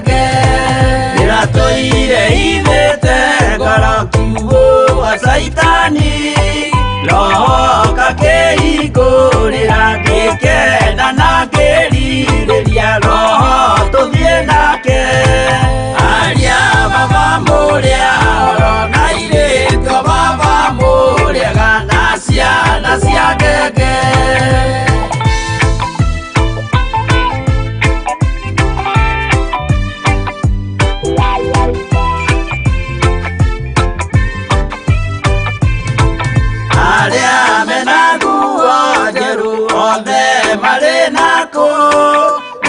ngenge. Ndĩratũire ithĩte ngoro kiugũ wa Caitani, roho kakĩhingũrĩra, ngĩkena na ngĩrirĩria roho tũthiĩ nake. Aria baba mũrĩa oro na irĩtwo baba mũrĩega na ciana cia ngenge. Arĩa mena nguo njerũ othe marĩ nakũ,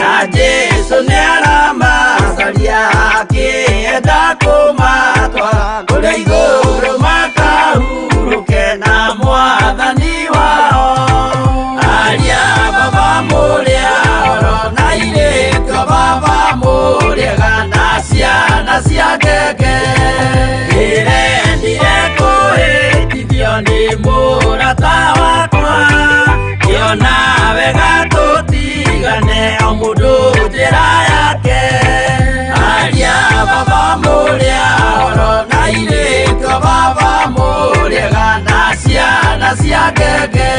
na Jesũ nĩaramacaria akĩenda kũmatwara kũrĩa igũrũ makahurũke na mwathani wao. Aria baba mũrĩa oro na irĩtwo baba mũrĩega na ciana cia ngenge. Ndĩrendire kũhĩtithio nĩ mũrata wakwa, ngĩona wega tũtigane o mũndũ njĩra yake. Aria baba mũrĩa oro na irĩtwo baba mũrĩega na ciana cia ngenge.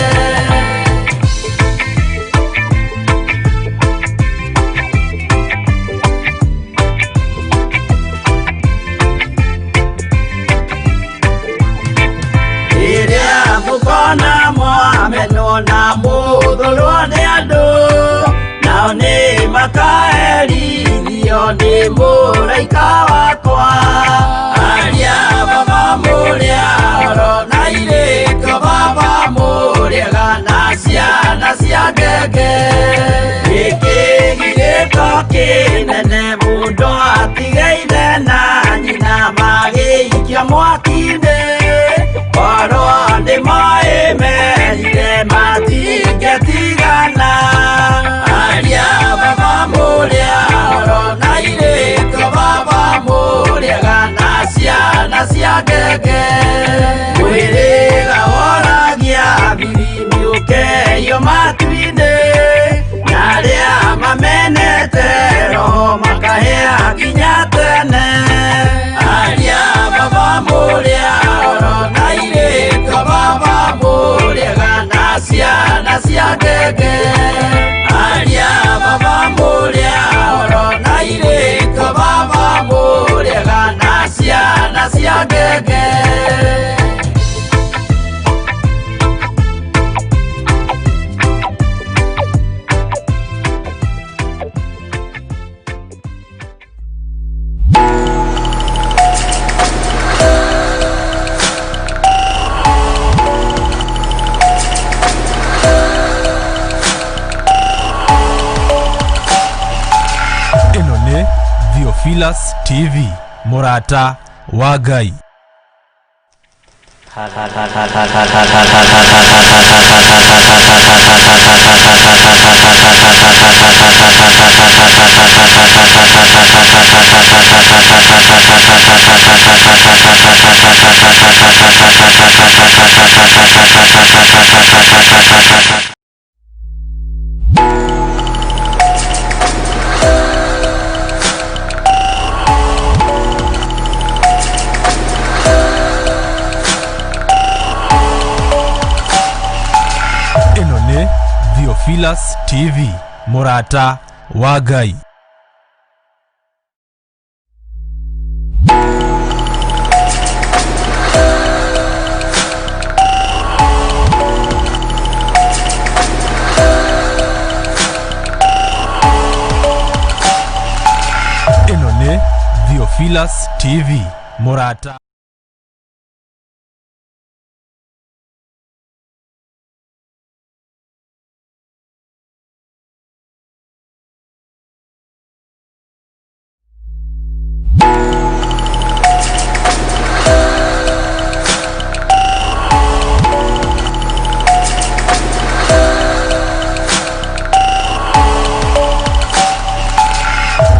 Rĩrĩa mũkona mwamenwo na mũthũrwo nĩ andũ, nao nĩ makaherithio nĩ mũraika wakwa. Aria baba mũrĩa oro na irĩtwo baba mũrĩega na ciana cia ngenge. Gĩkĩ gĩgĩko kĩnene mũndũ atigaire na nyina magĩikia mwaki-inĩ, korwo nĩ moĩ merire matingĩtigana. Aria baba mũrĩa oro na irĩtwo baba mũrĩega na ciana cia ngenge. Mwĩrĩga woragia thiri ũkeio matu-inĩ, na arĩa mamenete roho makahĩa nginya tene. Aria baba mũrĩa oro na irĩtwo baba mũrĩega na ciana cia ngenge. Aria baba mũrĩa oro na irĩtwo baba mũrĩega na ciana cia ngenge. Ĩno nĩ Theophilus TV, mũrata wa Ngai. Ĩno nĩ Theophilus TV, mũrata wa Ngai. Ĩno nĩ Theophilus TV, mũrata.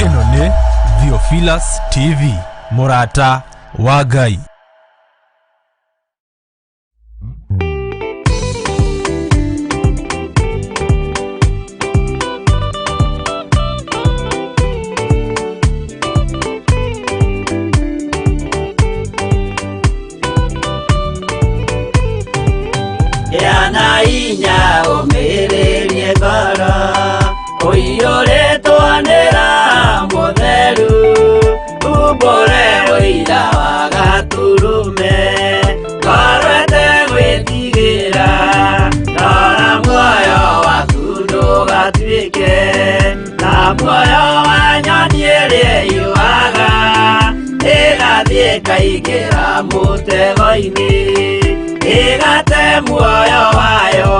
Ĩno nĩ Theophilus TV, mũrata wa Ngai. Ndũgatuĩke ta muoyo wa nyoni ĩrĩa yũaga, ĩgathiĩ ĩkaingĩra mũtego-inĩ, ĩgate muoyo wayo.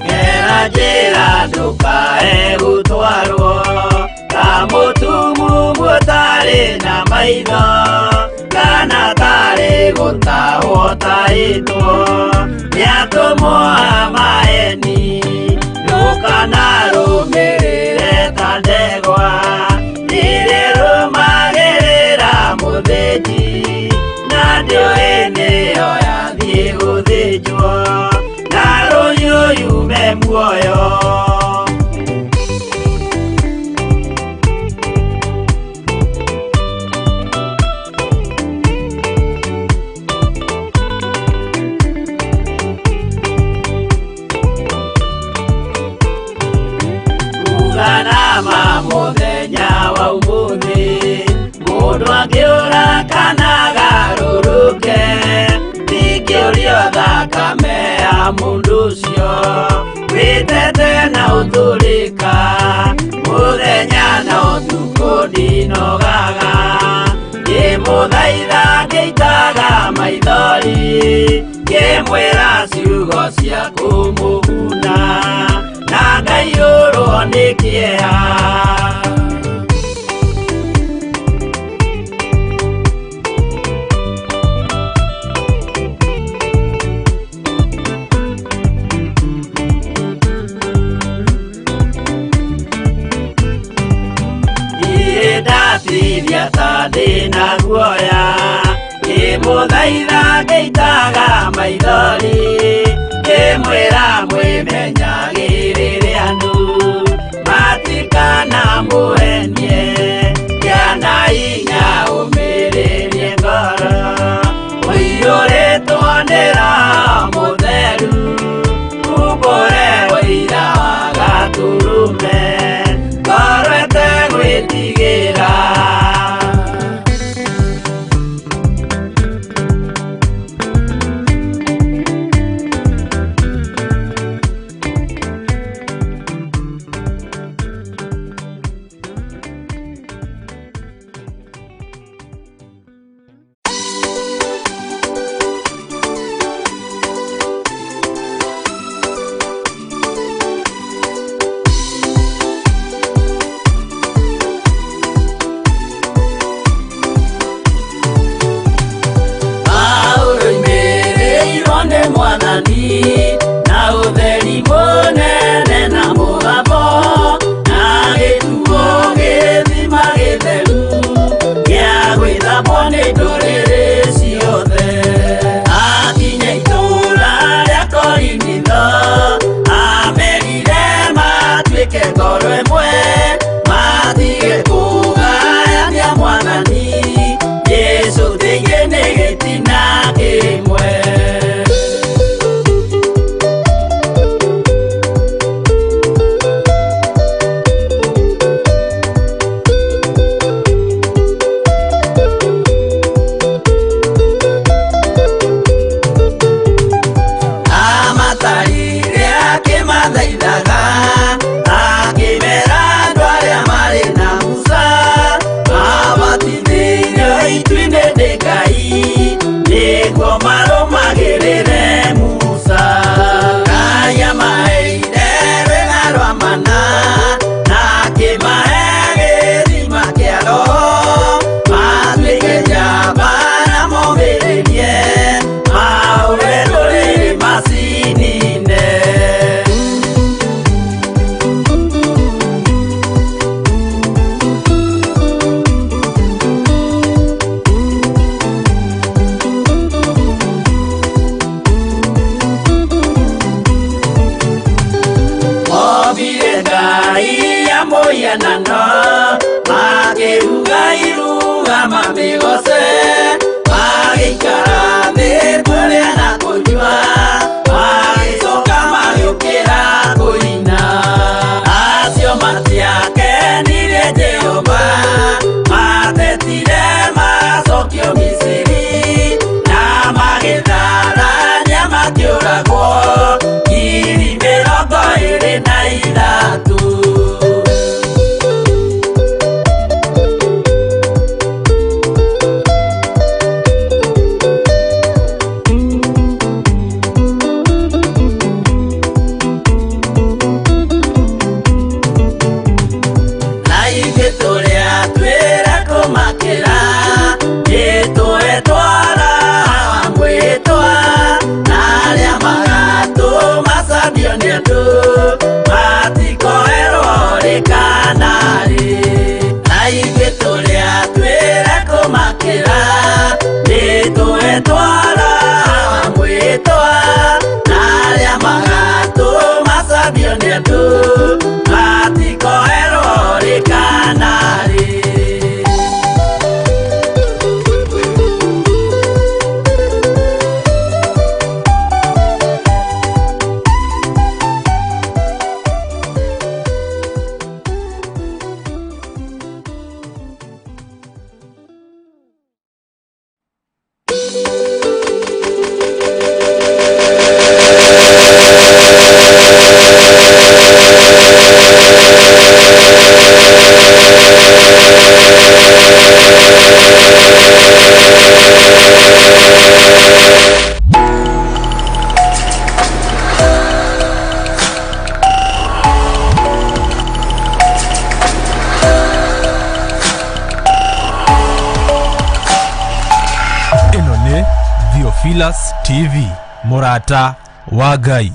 Gera njĩra ndũkae gũtwarwo ta mũtumumu ũtarĩ na maitho, kana tarĩ gũtahwo tahĩtwo nĩ atũmwo a maeni. Ndũkanarũmĩrĩre ta ndegwa ĩrĩrũmagĩrĩra mũthĩnji, na ndĩũĩ nĩyo yathiĩ gũthĩnjwo, na rũhiũ yume muoyo. Uganama mũthenya wa ũmũthĩ, mũndũ angĩũra kana agarũrũke, ndingĩũrio thakame ya mũndũ ũcio wĩtete na ũtũrĩka. Mũthenya na ũtukũ ndinogaga, ngĩmũthaitha ngĩitaga maithori, ngĩmwĩra ciugo cia kũmũguna, na ngaiyũrwo nĩ kĩeha. Niĩ ndatiria ta ndĩna guoya, ngĩmũthaitha ngĩitaga maithori, ngĩmwĩra mwĩmenyagĩrĩre andũ matikanamũhenie, kĩana hinya ũmĩrĩrie ngoro, ũiyũrĩtwo nĩ Roho Mũtheru, umbũre ũira wa Gatũrũme, ngoro ĩtegwĩtigĩra. Paulo oimĩrĩirwo nĩ Mwathani na ũtheri mũnene na mũgambo, na gĩtuo gĩthima gĩtheru gĩa gwĩthambwo nĩ ndũrĩrĩ ciothe. Akinya itũũra rĩa Korinitho, amerire matuĩke ngoro ĩmwe, matige kũgayania Mwathani Jesũ thĩinĩ nĩ gĩtina kĩmwe. Amatarire akĩmathaithaga, akĩmera andũ arĩa marĩ na Musa mabatithĩirio itu-inĩ nĩ Ngai, nĩguo marũmagĩrĩre Musa. Ngai amaheire rwĩga rwa mana, na akĩmahe gĩthima kĩa Roho, matuĩke njamba na momĩrĩrie mahũre ndũrĩrĩ macinine. Ombire Ngai ya mũhianano, makĩruga iruga mamĩgoce, magĩikara thĩ kũrĩa na kũnyua, magĩcoka magĩũkĩra kũina. Theophilus TV, mũrata wa Ngai.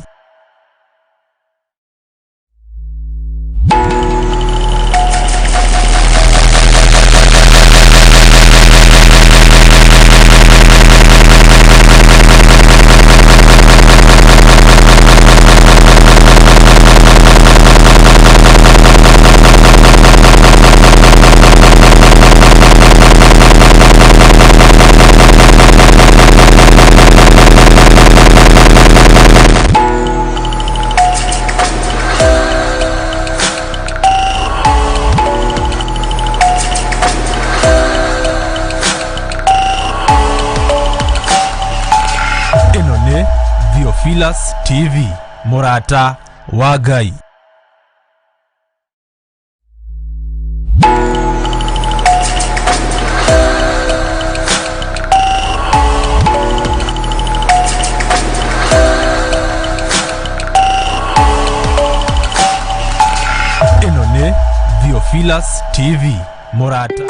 Ĩno nĩ Theophilus TV, mũrata wa Ngai. Ĩno nĩ Theophilus TV, mũrata.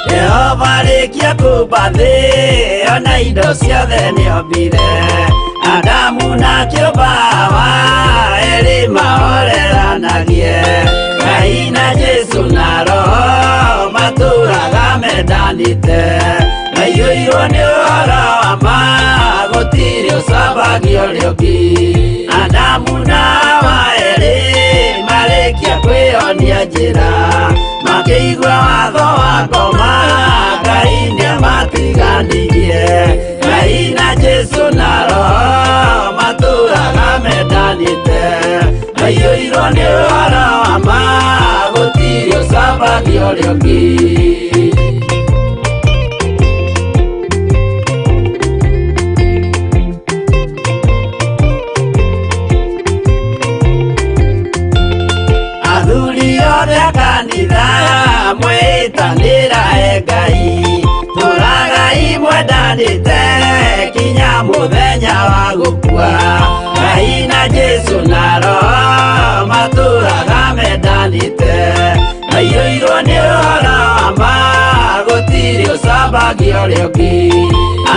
Jehova rĩkia kũmba thĩ ona indo ciothe nĩombire Adamu na kĩũmba Hawa erĩ mahoreranagie Ngai na Jesu na Roho matũraga mendanĩte maiyũirwo nĩ ũhoro wa ma gũtirĩ ũcambagio ũrĩa ũngĩ Adamu na Hawa erĩ marĩkia kwĩyonia njĩra makĩigua watho wa ngoma Ngai nĩamatiganirie Ngai na Jesu na Roho matũraga mendanĩte maiyũirwo nĩ ũhoro wa ma gũtirĩ ũcambagio ũrĩa ũngĩ. Athuri othe a kanitha mwĩtanĩra e Ngai tũragai mwendanĩte kinya mũthenya wa gũkua Ngai na Jesu na Roho matũraga mendanĩte maiyũirwo nĩ ũhoro wa ma gũtirĩ ũcambagio ũrĩa ũngĩ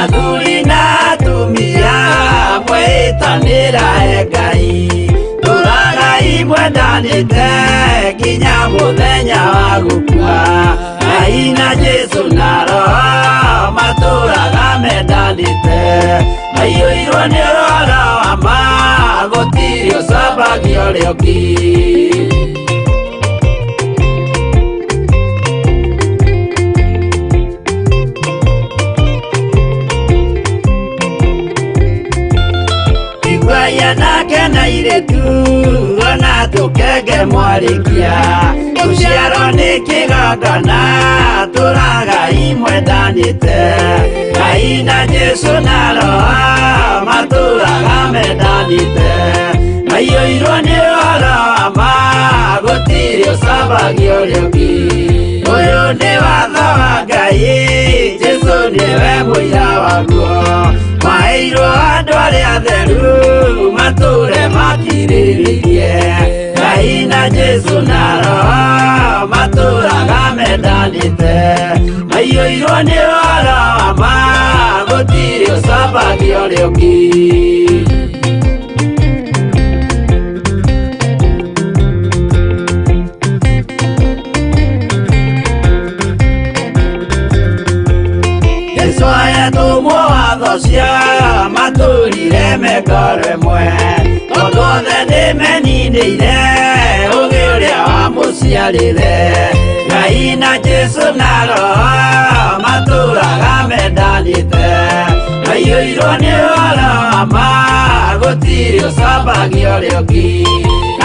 athuri na atumia mwĩtanĩra e Ngai tũragai mwendanĩte kinya mũthenya wa gũkua Ngai na Jesu na Roho matũraga mendanĩte maiyũirwo nĩ ũhoro wa ma gũtirĩ ũcambagio ũrĩa ũngĩ. Iguai anake na airĩtu ona tũkenge mwarĩkia gũciarwo nĩ kĩgongona tũragai mwendanĩte Ngai na Jesu na Roho matũraga mendanĩte maiyũirwo nĩ ũhoro wa ma gũtirĩ ũcambagio ũrĩa ũngĩ ũyũ nĩ watho wa Ngai Jesu nĩwe mũira waguo maheirwo andũ arĩa atheru matũre makirĩrĩirie Ngai na Jesu na Roho matũraga mendanĩte maiyũirwo nĩ ũhoro wa ma gũtirĩ ũcambagio ũrĩa ũngĩ. Jesu ayatũmwo watho cia matũrire mekoro ĩmwe tondũ othe nĩmeninĩire ũgĩ ũrĩa wamũciarire Ngai na Jesu na Roho matũraga mendanĩte maiyũirwo nĩ ũhoro wa ma gũtirĩ ũcambagio ũrĩa ũngĩ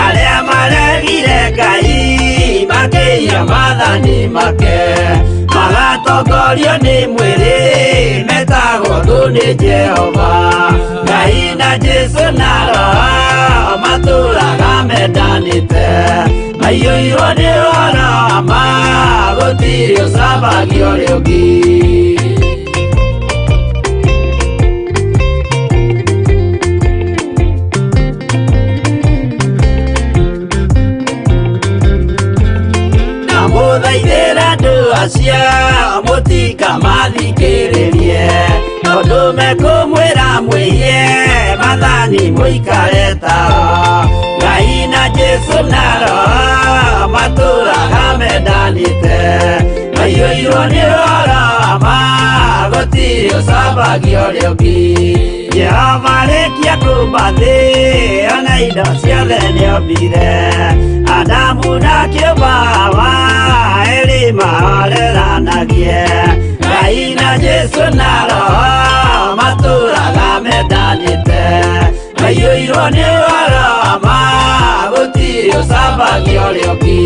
arĩa maregire Ngai makĩiya maathani make magatongorio nĩ mwĩrĩ metagwo thũ nĩ Jehova Ngai na Jesu na Roho matũraga mendanĩte maiyũirwo nĩ ũhoro wa ma gũtirĩ ũcambagio ũrĩa ũngĩ. Acio mũtikamathikĩrĩrie tondũ mekũmwĩra mwĩhie mathani mũikare tao. Ngai na Jesũ na Roho matũraga mendanĩte, maiyũirwo nĩ ũhoro wa ma, gũtirĩ ũcambagia ũrĩa ũngĩ. Jehova arĩkia kũmba thĩ ona indo ciothe nĩombire, Adamu na kĩũmba Hawa erĩ mahoreranagie. Ngai na Jesũ na Roho matũraga mendanĩte, maiyũirwo nĩ ũhoro wa ma, gũtirĩ ũcambagia ũrĩa ũngĩ.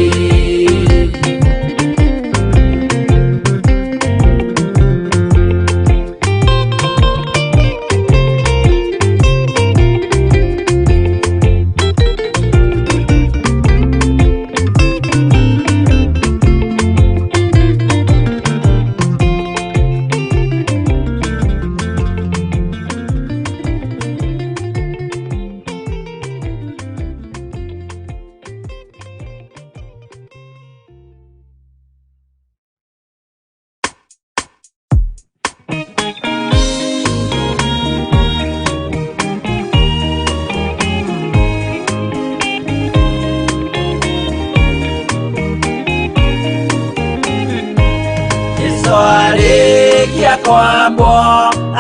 Jesũ arĩkia kwambwo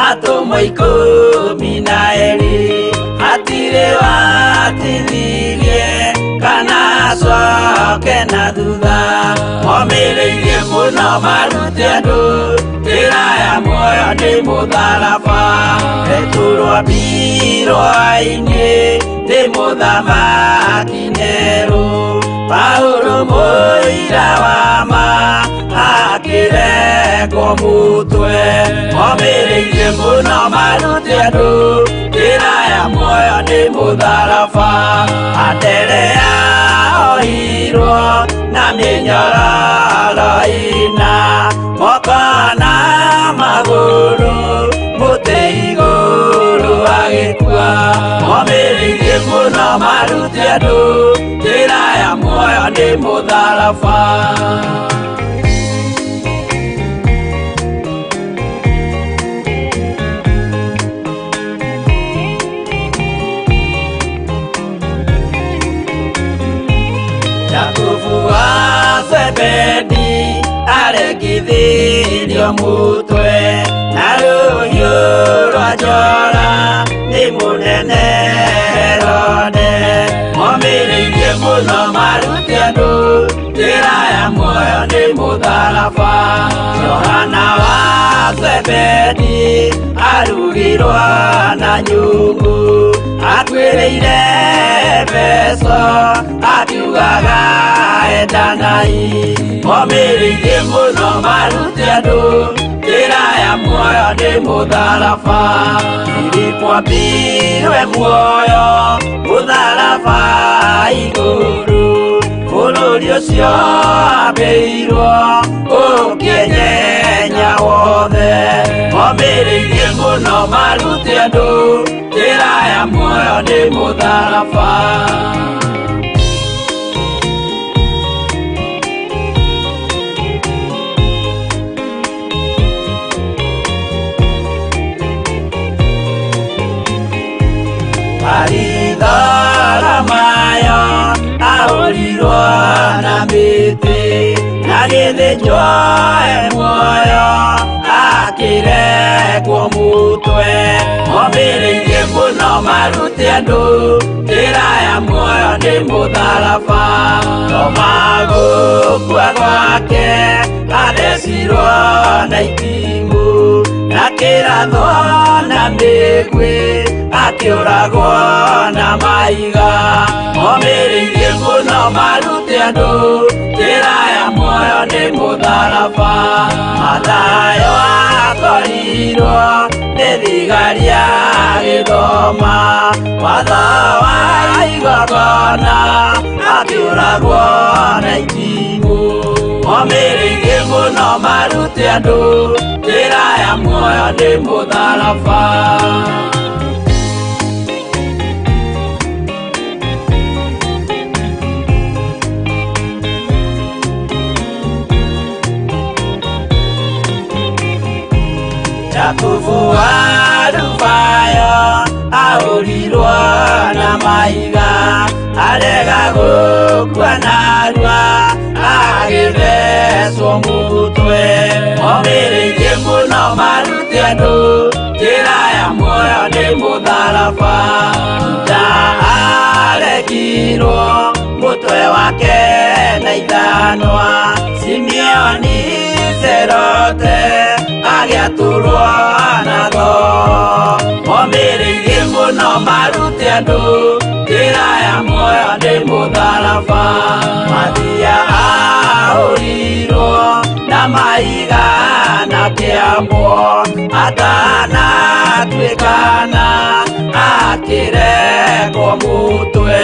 atũmwo 12, hatirĩ watithirie kana acoke na thutha. Momĩrĩirie mũno marute andũ njĩra ya muoyo nĩ mũtharaba. Petero ambirwo ainĩ nĩ mũthamaki Nero, Paulo mũira wa ma akĩrengwo mũtwe. Momĩrĩirie mũno marute andũ njĩra ya muoyo nĩ mũtharaba. Anderea ohirwo na mĩnyororo ĩna, moko na magũrũ mũtĩ igũrũ agĩkua. Momĩrĩirie mũno marute andũ njĩra ya muoyo nĩ mũtharaba. Jakubu wa Zebedi aregithirio mũtwe na rũhiũ rwa njora nĩ mũnene Herode. Momĩrĩirie mũno marute andũ njĩra ya muoyo nĩ mũtharaba. Johana wa Zebedi arugirwo na nyũngũ, akuĩrĩire Efeso akiugaga endanai. Momĩrĩirie mũno marute andũ njĩra ya muoyo nĩ mũtharaba. Filipo ambirwe muoyo mũtharaba igũrũ, bũrũri ũcio ambĩirwo ũkĩenyenya wothe. Momĩrĩirie mũno marute andũ njĩra ya muoyo nĩ mũtharaba. Baritholomayo ahũrirwo na mĩtĩ, agĩthĩnjwo e muoyo akĩrengwo mũtwe. Momĩrĩirie mũno marute andũ njĩra ya muoyo nĩ mũtharaba. Toma gũkua gwake athecirwo na itimũ, na kĩrathwo na mĩguĩ akĩũragwo na mahiga. Momĩrĩirie mũno marute andũ njĩra ya muoyo nĩ mũtharaba. Mathayo akorirwo nĩ thigari agĩthoma watho wa igongona, akĩũragwo na itimũ. Momĩrĩirie mũno marute andũ njĩra ya muoyo nĩ mũtharaba. Jakubu wa Alufayo ahũrirwo na mahiga arega gũkua narua agĩthecwo mũtwe omĩrĩirie mũno marute andũ njĩra ya muoyo nĩ mũtharaba Juda aregirwo mũtwe wake na ithanwa Simeoni Zerote agĩatũrwo na thoo omĩrĩirie mũno marute andũ njĩra ya muoyo nĩ mũtharaba Mathia ahũrirwo na mahiga na kĩambwo atanatuĩkana akĩrekwo mũtwe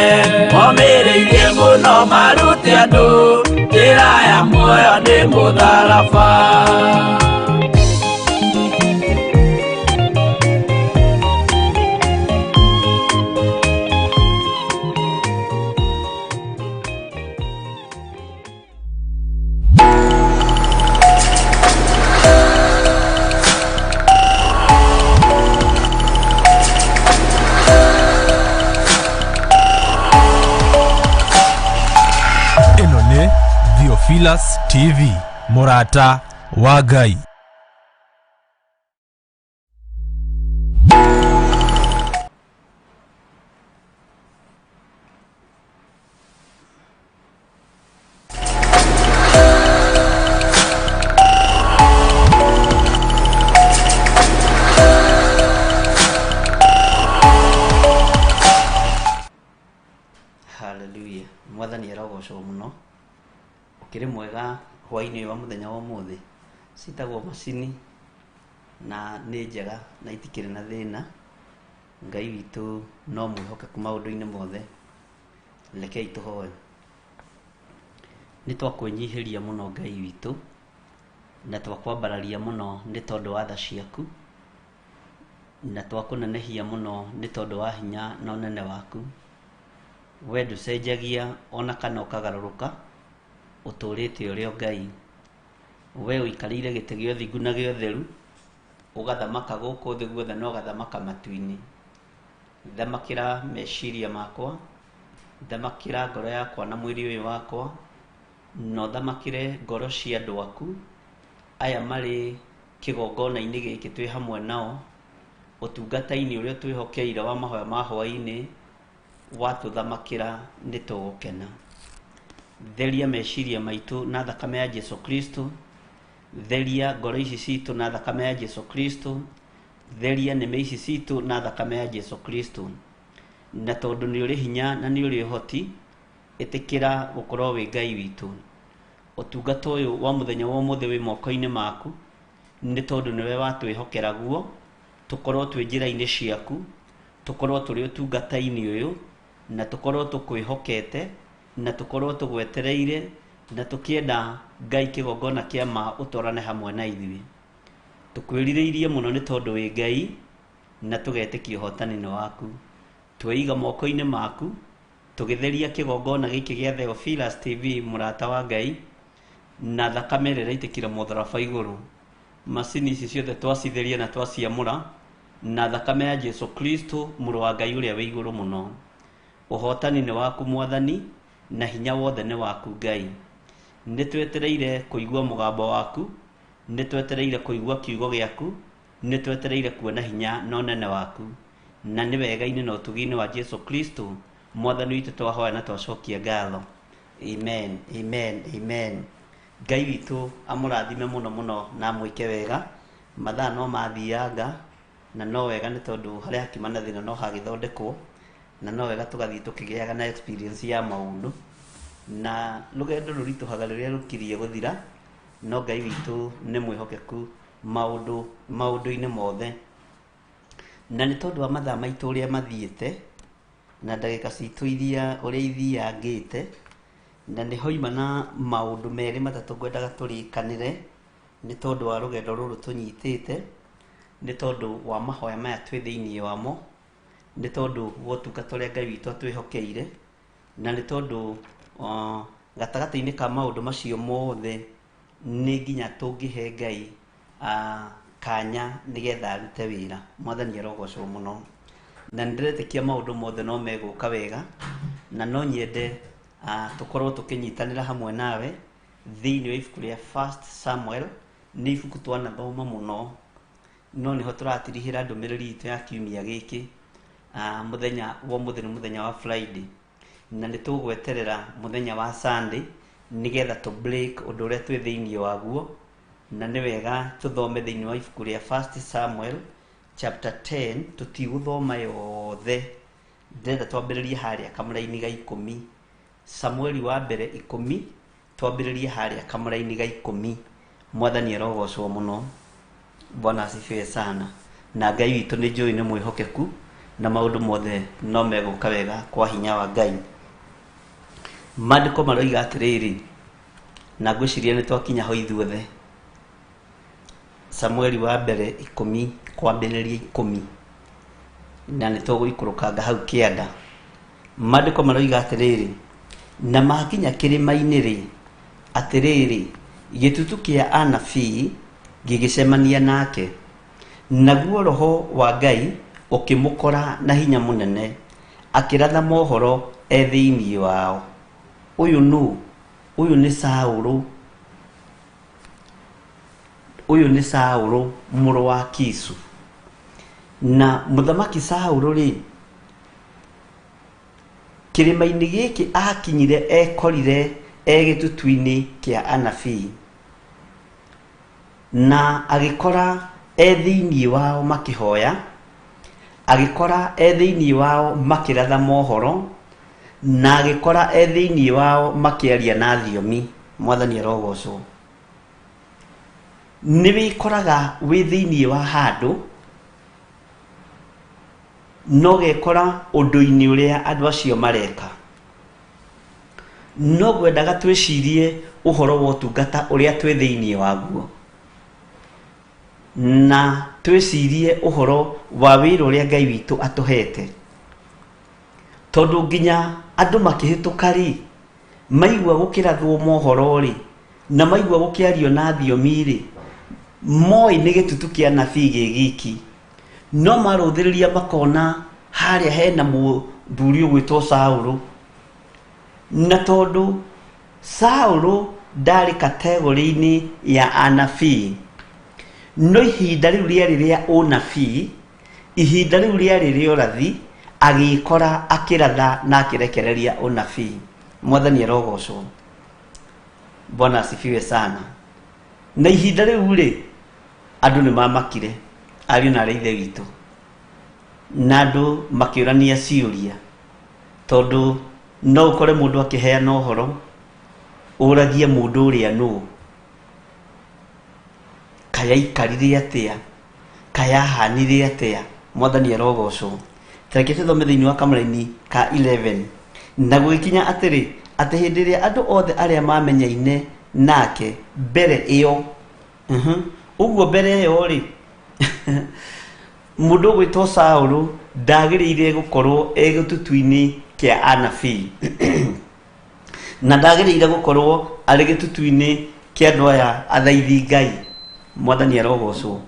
omĩrĩirie mũno marute andũ njĩra ya muoyo nĩ mũtharaba. Ĩno nĩ Theophilus TV, mũrata wa Ngai. Haleluya. Mwathani arogocwo mũno. Ũkĩrĩ mwega hwainĩ ũyũ wa mũthenya wa ũmũthĩ. Citagwo macini na nĩ njega na itikĩrĩ na thĩna. Ngai witũ no mwĩhokeku maũndũ-inĩ mothe. Rekei tũhoe. Nĩ twakwĩnyihĩria mũno Ngai witũ na twakwambararia mũno nĩ tondũ wa tha ciaku na twakũnenehia mũno nĩ tondũ wa hinya na ũnene waku. We ndũcenjagia ona kana ũkagarũrũka, ũtũũrĩte ũrĩ o Ngai. We ũikarĩire gĩtĩ gĩa ũthingu na gĩa ũtheru, ũgathamaka gũkũ thĩ guothe na ũgathamaka matu-inĩ. Thamakĩra meciria makwa, thamakĩra ngoro yakwa na mwĩrĩ ũyũ wakwa, na ũthamakĩre ngoro cia andũ aku aya marĩ kĩgongona-inĩ gĩkĩ twĩ hamwe nao, ũtungata-inĩ ũrĩa ũtwĩhokeire wa mahoya ma hwaĩ-inĩ, watũthamakĩra nĩ tũgũkena. Theria meciria maitũ na thakame ya Jesu Kristo, theria ngoro ici citũ na thakame ya Jesu Kristo, theria nĩmĩ ici citũ na thakame ya Jesu Kristo. Na tondũ nĩ ũrĩ hinya na nĩ ũrĩ ũhoti, ĩtĩkĩra gũkorwo wĩ Ngai witũ. Ũtungata ũyũ wa mũthenya wa ũmũthĩ wĩ moko-inĩ maku, nĩ tondũ nĩwe watwĩhokera guo, tũkorwo twĩ njĩra-inĩ ciaku, tũkorwo tũrĩ ũtungata-inĩ ũyũ, na tũkorwo tũkwĩhokete, na tũkorwo tũgwetereire, na tũkĩenda Ngai kĩgongona kĩa ma ũtwarane hamwe na ithuĩ. Tũkwĩrirĩirie mũno nĩ tondũ wĩ Ngai, na tũgetĩkia ũhotani nĩ waku. Tweiga moko-inĩ maku, tũgĩtheria kĩgongona gĩkĩ gĩa Theophilus TV mũrata wa Ngai, na thakame ĩrĩa ĩraitĩkire mũtharaba igũrũ. Macini ici ciothe twacitheria na twaciamũra na thakame ya Jesu Kristo mũrũ wa Ngai ũrĩa wĩ igũrũ mũno. Ũhotani nĩ waku Mwathani, na hinya wothe nĩ waku Ngai. Nĩ twetereire kũigua mũgambo waku, nĩ twetereire kũigua kiugo gĩaku, nĩ twetereire kuona hinya na ũnene waku. Na nĩ wega-inĩ na ũtugi-inĩ wa Jesu Kristo Mwathani witũ twahoya na twacokia ngatho. Amen, amen, amen. Ngai witũ amũrathime mũno mũno na amwĩke wega. Mathaa no mathianga na no wega nĩ tondũ harĩa hakiuma na thĩna no hagĩthondekwo, na no wega tũgathiĩ tũkĩgĩaga na experience ya maũndũ. Na rũgendo rũritũhaga rĩrĩa rũkirie gũthira, no Ngai witũ nĩ mwĩhokeku maũndũ maũndũ-inĩ mothe. Na nĩ tondũ wa mathaa maitũ ũrĩa mathiĩte, na ndagĩka citũ iria ũrĩa ithiangĩte, na nĩ hoima na maũndũ merĩ matatũ ngwendaga tũrĩkanĩre, nĩ tondũ wa rũgendo rũrũ tũnyitĩte, nĩ tondũ wa mahoya maya twĩ thĩinĩ wamo, nĩ tondũ wa ũtungata ũrĩa Ngai witũ atwĩhokeire, na nĩ tondũ gatagatĩ-inĩ ka maũndũ macio mothe nĩ nginya tũngĩhe Ngai. kanya nĩgetha arute wĩra. Mwathani arogocwo mũno. Na nĩndĩretĩkia maũndũ mothe no megũka wega, na no nyende tũkorwo tũkĩnyitanĩra hamwe nawe thĩinĩ wa ibuku rĩa First Samuel. Nĩ ibuku twanathoma mũno, no nĩho tũratirihĩra ndũmĩrĩri itũ ya kiumia gĩkĩ. Mũthenya wa ũmũthĩ nĩ mũthenya wa Friday, na nĩ tũgweterera mũthenya wa Sunday nĩgetha tũ break ũndũ ũrĩa twĩ thĩinĩ waguo. Na nĩ wega tũthome thĩinĩ wa ibuku rĩa First Samuel chapter 10. Tũtigũthoma yothe, ndĩrenda twambĩrĩrie harĩa kamũraini ga 10. Samueli wa mbere 10, twambĩrĩrie harĩa kamũraini ga 10. Mwathani arogocwo mũno. Bwana asifiwe sana. Na Ngai witũ nĩ njũĩ nĩ mwĩhokeku, na maũndũ mothe no megũka wega kwa hinya wa Ngai. Maandĩko maroiga atĩrĩrĩ, na ngwĩciria nĩ twakinya ho ithuothe. Samueli wa mbere 10 kwambĩrĩria 10, na nĩ tũgũikũrũkanga hau kĩanda. Maandĩko maroiga atĩrĩrĩ, na makinya kĩrĩma-inĩ rĩ, atĩrĩrĩ, gĩtutu kĩa anabii gĩgĩcemania nake, naguo roho wa Ngai ũkĩmũkora na hinya mũnene, akĩratha mohoro e thĩinĩ wao. Ũyũ nũ? Ũyũ nĩ Saũlũ. Ũyũ nĩ Saũlũ mũrũ wa Kisu. Na mũthamaki Saũlũ rĩ, kĩrĩma-inĩ gĩkĩ akinyire ekorire e gĩtutu-inĩ kĩa anabii, na agĩkora e thĩinĩ wao makĩhoya, agĩkora e thĩinĩ wao makĩratha mohoro, na agĩkora e thĩinĩ wao makĩaria na thiomi. Mwathani arogocwo. Nĩ wĩkoraga wĩ thĩinĩ wa handũ, no ũgekora ũndũ-inĩ ũrĩa andũ acio mareka. No ngwendaga twĩcirie ũhoro wa ũtungata ũrĩa twĩ thĩinĩ waguo, na twĩcirie ũhoro wa wĩra ũrĩa Ngai witũ atũhete. Tondũ nginya andũ makĩhĩtũka rĩ, maigua gũkĩrathwo mohoro rĩ, na maigua gũkĩario na thiomi rĩ, moĩ nĩ gĩtutu kĩa anabii gĩ giki. No marũthĩrĩria makona harĩa hena mũthuri ũgwĩtwo Saũlũ. Na tondũ Saũlũ ndarĩ kategori-inĩ ya anabii, no ihinda rĩu rĩarĩ rĩa ũnabii, ihinda rĩu rĩarĩ rĩa ũrathi, agĩkora akĩratha na akĩrekereria ũnabii. Mwathani arogocwo. Bwana asifiwe sana. Na ihinda rĩu rĩ, andũ nĩ mamakire, ariũ na arĩ ithe witũ, na andũ makĩũrania ciũria, tondũ no ũkore mũndũ akĩheana ũhoro, ũragie mũndũ ũrĩa nũ, kaĩ aikarire atĩa, kaĩ ahanire atĩa. Mwathani arogocwo. Tareke tũthome thĩinĩ wa kamũraini ka 11. Na gũgĩkinya atĩrĩ, atĩ hĩndĩ ĩrĩa andũ othe arĩa mamenyaine nake mbere ĩyo, ũguo mbere ĩyo rĩ, mũndũ ũgwĩtwo Saũlũ ndagĩrĩire gũkorwo e gĩtutu-inĩ kĩa anabii, na ndagĩrĩire gũkorwo arĩ gĩtutu-inĩ kĩa andũ aya athaithi Ngai. Mwathani arogocwo.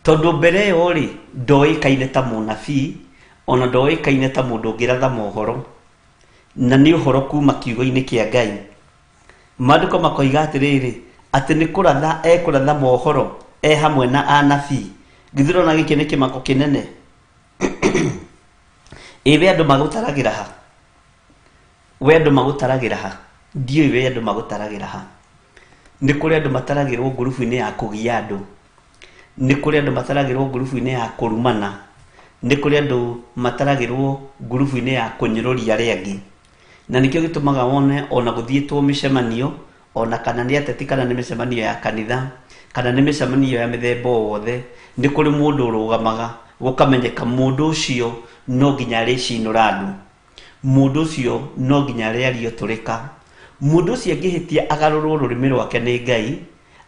Tondũ mbere ĩyo rĩ, ndoĩkaine ta mũnabii, ona ndoĩkaine ta mũndũ ũngĩratha mohoro, na nĩ ũhoro kuma kiugo-inĩ kĩa Ngai. Maandĩko makoiga atĩrĩrĩ, atĩ nĩ kũratha ekũratha mohoro e hamwe na anabii. Githĩ ũrona gĩkĩ nĩ kĩmako kĩnene? Ĩ we andũ magũtaragĩra ha? We andũ magũtaragĩra ha? Ndiũĩ we andũ magũtaragĩra ha. Nĩ kũrĩ andũ mataragĩrwo ngurubu-inĩ ya kũgia andũ, nĩ kũrĩ andũ mataragĩrwo ngurubu-inĩ ya kũrumana, nĩ kũrĩ andũ mataragĩrwo ngurubu-inĩ ya kũnyũrũria arĩa angĩ. Na nĩkĩo gĩtũmaga wone ona gũthiĩtwo mĩcemanio, ona kana nĩ ateti, kana nĩ mĩcemanio ya kanitha, kana nĩ mĩcemanio ya mĩthemba o wothe, nĩ kũrĩ mũndũ ũrũgamaga, gũkamenyeka mũndũ ũcio no nginya arĩcinũra andũ, mũndũ ũcio no nginya arĩaria ũtũrĩka, mũndũ ũcio angĩhĩtia agarũrwo rũrĩmĩ rwake nĩ Ngai,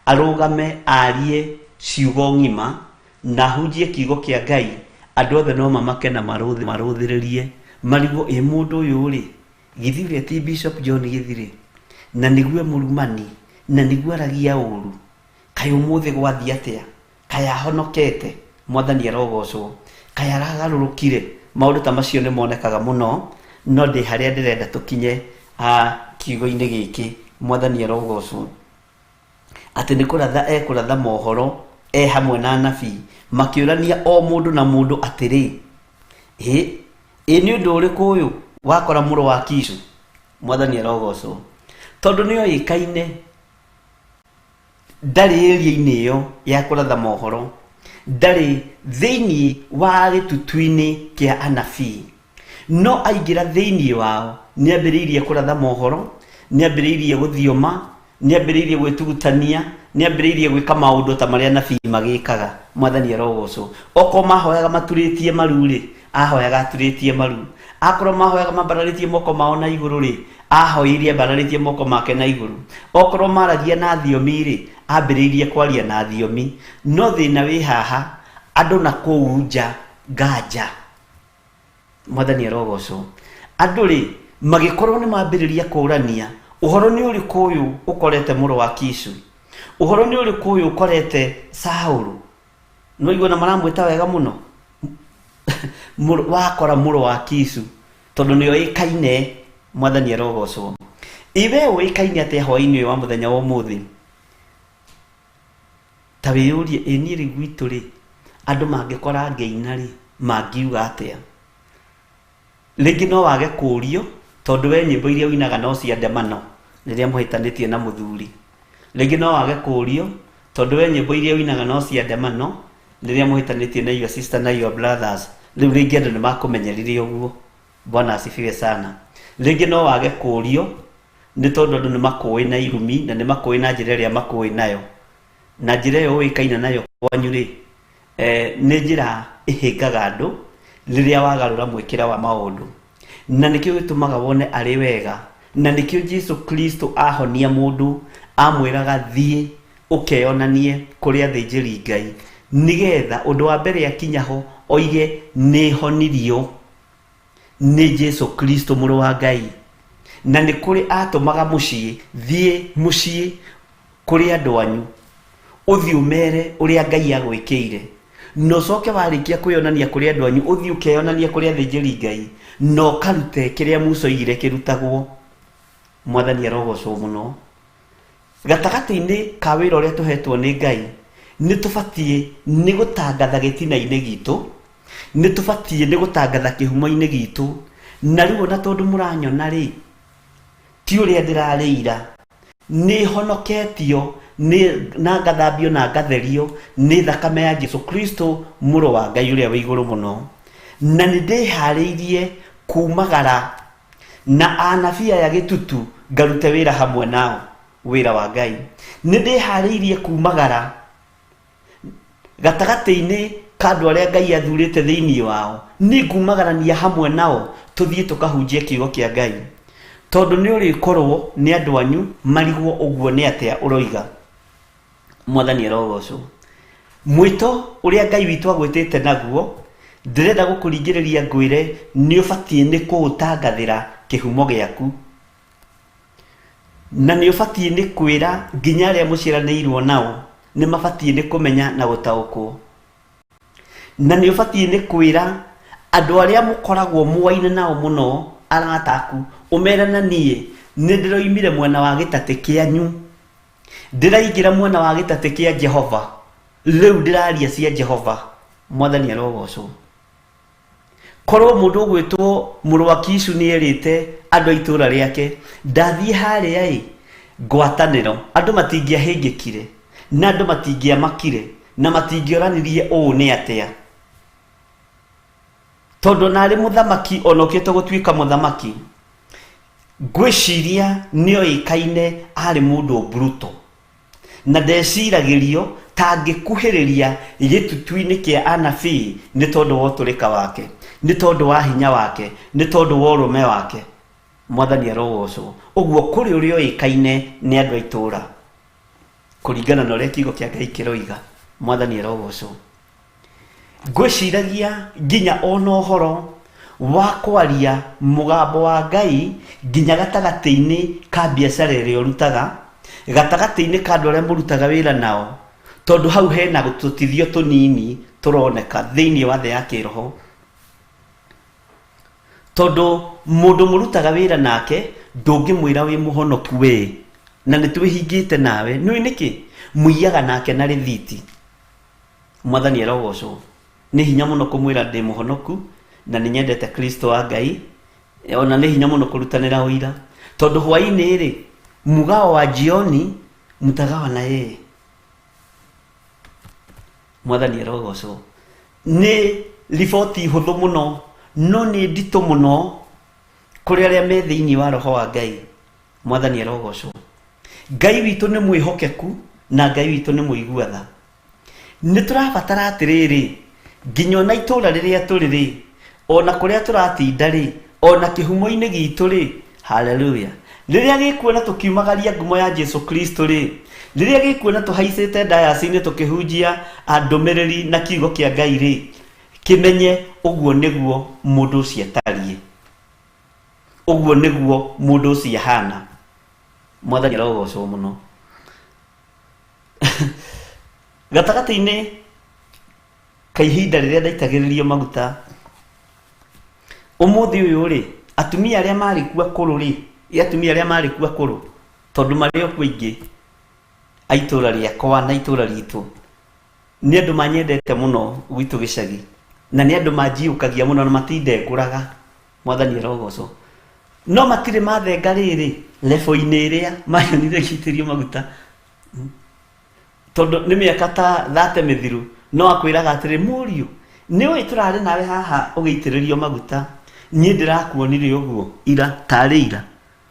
arũgame arie ciugo ng'ima na ahunjie kiugo kĩa Ngai, andũ othe no mamake na marũthĩrĩrie, marigwo ĩ mũndũ ũyũ rĩ, githĩ ũrĩa ti Bishop John Gĩthirĩ, na nĩguo mũrumani, na nĩguo aragia ũru, Kaĩ ũmũthĩ gwathiĩ atĩa? Kaĩ ahonokete? Mwathani arogocwo. Kaĩ aragarũrũkire? Maũndũ ta macio nĩ monekaga mũno, no ndĩ harĩa ndĩrenda tũkinye kiugo-inĩ gĩkĩ. Mwathani arogocwo. Atĩ nĩ kũratha ekũratha mohoro e hamwe na anabii, makĩũrania o mũndũ na mũndũ atĩrĩ, Hĩ, ĩ nĩ ũndũ ũrĩkũ ũyũ wakora mũrũ wa Kishu? Mwathani arogocwo. Tondũ nĩoĩkaine ndarĩ area-inĩ ĩyo ya kũratha mohoro, ndarĩ thĩinĩ wa gĩtutu-inĩ kĩa anabii. No aingĩra thĩinĩ wao, nĩ ambĩrĩirie kũratha mohoro, nĩ ambĩrĩirie gũthioma, nĩ ambĩrĩirie gwĩtugutania, nĩ ambĩrĩirie gwĩka maũndũ ta marĩa anabii magĩkaga. Mwathani arogocwo. Okorwo mahoyaga maturĩtie maru-rĩ, ahoyaga aturĩtie maru. Akorwo mahoyaga mambararĩtie moko mao na igũrũ-rĩ, ahoire ambararĩtie moko make na igũrũ. Okorwo maragia na thiomi-rĩ, ambĩrĩirie kwaria na thiomi. No thĩna wĩ haha, andũ na kũu nja nganja. Mwathani arogocwo. Andũ-rĩ, magĩkorwo nĩ mambĩrĩria kũũrania, ũhoro nĩ ũrĩkũ ũyũ ũkorete mũrũ wa Kishu? Ũhoro nĩ ũrĩkũ ũyũ ũkorete Saũlũ? Nĩwaigua na maramwĩta wega mũno? Wakora mũrũ wa Kishu, tondũ nĩ oĩkaine. Mwathani arogocwo. Ĩ we ũĩkaine atĩa hwaĩ-inĩ ũyũ wa mũthenya wa ũmũthĩ? Ta wĩyũrie, ĩ niĩ rĩu gwitũ rĩ, andũ mangĩkora ngĩina rĩ, mangiuga atĩa? Rĩngĩ no wage kũũrio tondũ we nyĩmbo iria ũinaga no cia ndemano rĩrĩa mũhĩtanĩtie na mũthuri. Rĩngĩ no wage kũũrio tondũ we nyĩmbo iria ũinaga no cia ndemano rĩrĩa mũhĩtanĩtie na your sister na your brothers. Rĩu rĩngĩ andũ nĩ makũmenyerire ũguo. Bwana asifiwe sana. Rĩngĩ no wage kũũrio nĩ tondũ andũ nĩ makũĩ na irumi na nĩ makũĩ na njĩra ĩrĩa makũĩ nayo. Na njĩra ĩyo ũĩkaine nayo kwanyu rĩ, nĩ njĩra ĩhĩngaga andũ rĩrĩa wagarũra mwĩkĩre wa maũndũ. Na nĩkĩo gĩtũmaga wone arĩ wega, na nĩkĩo Jesu Kristo ahonia mũndũ amwĩraga thiĩ ũkeyonanie kũrĩ athĩnjĩri Ngai, nĩgetha ũndũ wa mbere akinya ho oige nĩhonirio nĩ Jesu Kristo mũrũ wa Ngai. Na nĩ kũrĩ atũmaga mũciĩ, thiĩ mũciĩ kũrĩ andũ anyu, ũthiĩ ũmere ũrĩa Ngai agwĩkĩire. Na ũcoke warĩkia kwĩyonania kũrĩ andũ anyu, ũthiĩ ũkeyonanie kũrĩ athĩnjĩri Ngai, na ũkarute kĩrĩa Musa oigire kĩrutagwo. Mwathani arogocwo mũno. Gatagatĩ-inĩ ka wĩra ũrĩa tũhetwo nĩ Ngai, nĩ tũbatiĩ nĩ gũtangatha gĩtina-inĩ gitũ, nĩ tũbatiĩ nĩ gũtangatha kĩhumo-inĩ gitũ. Na rĩu ona tondũ mũranyona rĩ, ti ũrĩa ndĩrarĩ ira, nĩ honoketio nĩ na ngathambio na ngatherio nĩ thakame ya Jesu Kristo mũrũ wa Ngai ũrĩa wĩ igũrũ mũno. Na nĩ ndĩharĩirie kumagara na anabii aya gĩtutu ngarute wĩra hamwe nao, wĩra wa Ngai. Nĩ ndĩharĩirie kumagara gatagatĩ-inĩ ka andũ arĩa Ngai athurĩte thĩinĩ wao, nĩ ngumagarania hamwe nao tũthiĩ tũkahunjie kiugo kĩa Ngai. Tondũ nĩ ũrĩkorwo nĩ andũ anyu marigwo ũguo nĩ atĩa ũroiga. Mwathani arogocwo. Mwĩto ũrĩa Ngai witũ agwĩtĩte naguo, ndĩrenda gũkũringĩrĩria ngwĩre nĩ ũbatiĩ nĩ kũũtangathĩra kĩhumo gĩaku. Na nĩ ũbatiĩ nĩ kwĩra nginya arĩa mũciaranĩirwo nao nĩ mabatiĩ nĩ kũmenya na gũtaũkwo. Na nĩ ũbatiĩ nĩ kwĩra andũ arĩa mũkoragwo mũaine nao mũno, arata aku, ũmere na niĩ nĩ ndĩroimire mwena wa gĩtatĩ kĩanyu, ndĩraingĩra mwena wa gĩtatĩ kĩa Jehova, rĩu ndĩraria cia Jehova. Mwathani arogocwo. Korwo mũndũ ũgwĩtwo mũrũ wa Kishu nĩ erĩte andũ a itũũra rĩake, ndathiĩ harĩa ĩ ngwatanĩro, andũ matingĩahĩngĩkire, na andũ matingĩamakire, na matingĩoranirie ũũ nĩ atĩa. Tondũ ona arĩ mũthamaki, ona okĩte gũtuĩka mũthamaki, ngwĩciria nĩoĩkaine arĩ mũndũ brutal. Na ndeciragĩrio ta angĩkuhĩrĩria gĩtutu-inĩ kĩa anabii nĩ tondũ wa ũtũrĩka wake, nĩ tondũ wa hinya wake, nĩ tondũ wa ũrũme wake. Mwathani arogocwo. Ũguo kũrĩ ũrĩa ũĩkaine nĩ andũ a itũũra kũringana na ũrĩa kiugo kĩa Ngai kĩroiga. Mwathani arogocwo. Ngwĩciragia nginya ona ũhoro wa kwaria mũgambo wa Ngai nginya gatagatĩ-inĩ ka biacara ĩrĩa ũrutaga, gatagatĩ-inĩ ka andũ arĩa mũrutaga wĩra nao. Tondũ hau hena tũtithio tũnini tũroneka thĩinĩ wa thĩ ya kĩroho. Tondũ mũndũ mũrutaga wĩra nake ndũngĩmwĩra wĩ mũhonoku we, na nĩ twĩhingĩte nawe. Nĩũĩ nĩkĩ? Mũiyaga nake na rĩthiti. Mwathani arogocwo. Nĩ hinya mũno kũmwĩra ndĩ mũhonoku na nĩ nyendete Kristo wa Ngai, ona nĩ hinya mũno kũrutanĩra ũira. Tondũ hwaĩ-inĩ rĩ, mugao wa jioni mtagawa na yeye. Mwathani arogocwo. Nĩ riboti hũthũ mũno, no nĩ nditũ mũno kũrĩ arĩa me thĩinĩ wa roho wa Ngai. Mwathani arogocwo. Ngai witũ nĩ mwĩhokeku na Ngai witũ nĩ mũigua tha. Nĩ tũrabatara atĩrĩrĩ, nginya ona itũũra rĩrĩa tũrĩ rĩ, ona kũrĩa tũratinda rĩ, ona kĩhumo-inĩ gitũ rĩ, haleluya, rĩrĩa gĩkuona tũkiumagaria ngumo ya Jesu Kristo rĩ, rĩrĩa gĩkuona tũhaicĩte ndayaci-inĩ tũkĩhunjia ndũmĩrĩri na kiugo kĩa Ngai rĩ, kĩmenye ũguo nĩguo mũndũ ũcio atariĩ, ũguo nĩguo mũndũ ũcio ahana. Mwathani arogocwo mũno. Gatagatĩ-inĩ ka ihinda rĩrĩa ndaitagĩrĩrio maguta, ũmũthĩ ũyũ rĩ, atumia arĩa marĩ kuo akũrũ rĩ, atumia arĩa marĩ kuo akũrũ, tondũ marĩ o kuo aingĩ a itũra rĩakwa na itũra ritũ, nĩ andũ manyendete mũno gwitũ gĩcagi, na nĩ andũ manjiyũkagia mũno na matindengũraga. Mwathani arogocwo. No matirĩ mathenga rĩrĩ level-inĩ ĩrĩa manyonire ngĩitĩrĩrio maguta, tondũ nĩ mĩaka ta thate mĩthiru, no akwĩraga atĩrĩ, mũriũ, nĩ ũĩ tũrarĩ nawe haha ũgĩitĩrĩrio maguta, niĩ ndĩrakuonire ũguo ira, tarĩ ira,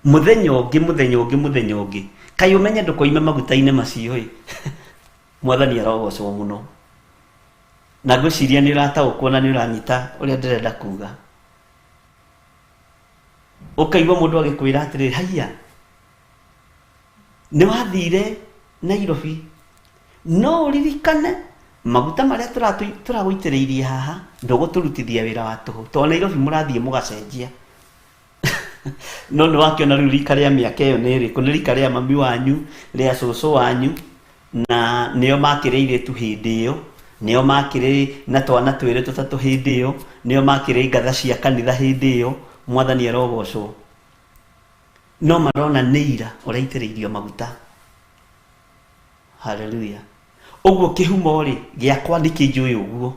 mũthenya ũngĩ, mũthenya ũngĩ, mũthenya ũngĩ, kaĩ ũmenye ndũkoime maguta-inĩ macio ĩ. Mwathani arogocwo mũno. Na ngwĩciria nĩ ũrataũkwo na nĩ ũranyita ũrĩa ndĩrenda kuga. Ũkaigua mũndũ agĩkwĩra atĩrĩrĩ, haiya, nĩ wathire Nairobi, no ũririkane maguta marĩa tũragũitĩrĩirie haha, ndũgũtũrutithia wĩra wa tũhũ, tondũ Nairobi mũrathiĩ mũgacenjia. No nĩ wakĩona rĩu rika rĩa mĩaka ĩyo nĩ ĩrĩkũ? Nĩ rika rĩa mami wanyu, rĩa cũcũ wanyu, na nĩo makĩrĩ airĩtu hĩndĩ ĩyo, nĩo makĩrĩ na twana twĩrĩ tũtatũ hĩndĩ ĩyo, nĩo makĩrĩ ngatha cia kanitha hĩndĩ ĩyo. Mwathani arogocwo. No marona nĩ ira ũraitĩrĩirio maguta. Haleluya. Ũguo kĩhumo rĩ gĩakwa nĩ kĩnjũĩ ũguo.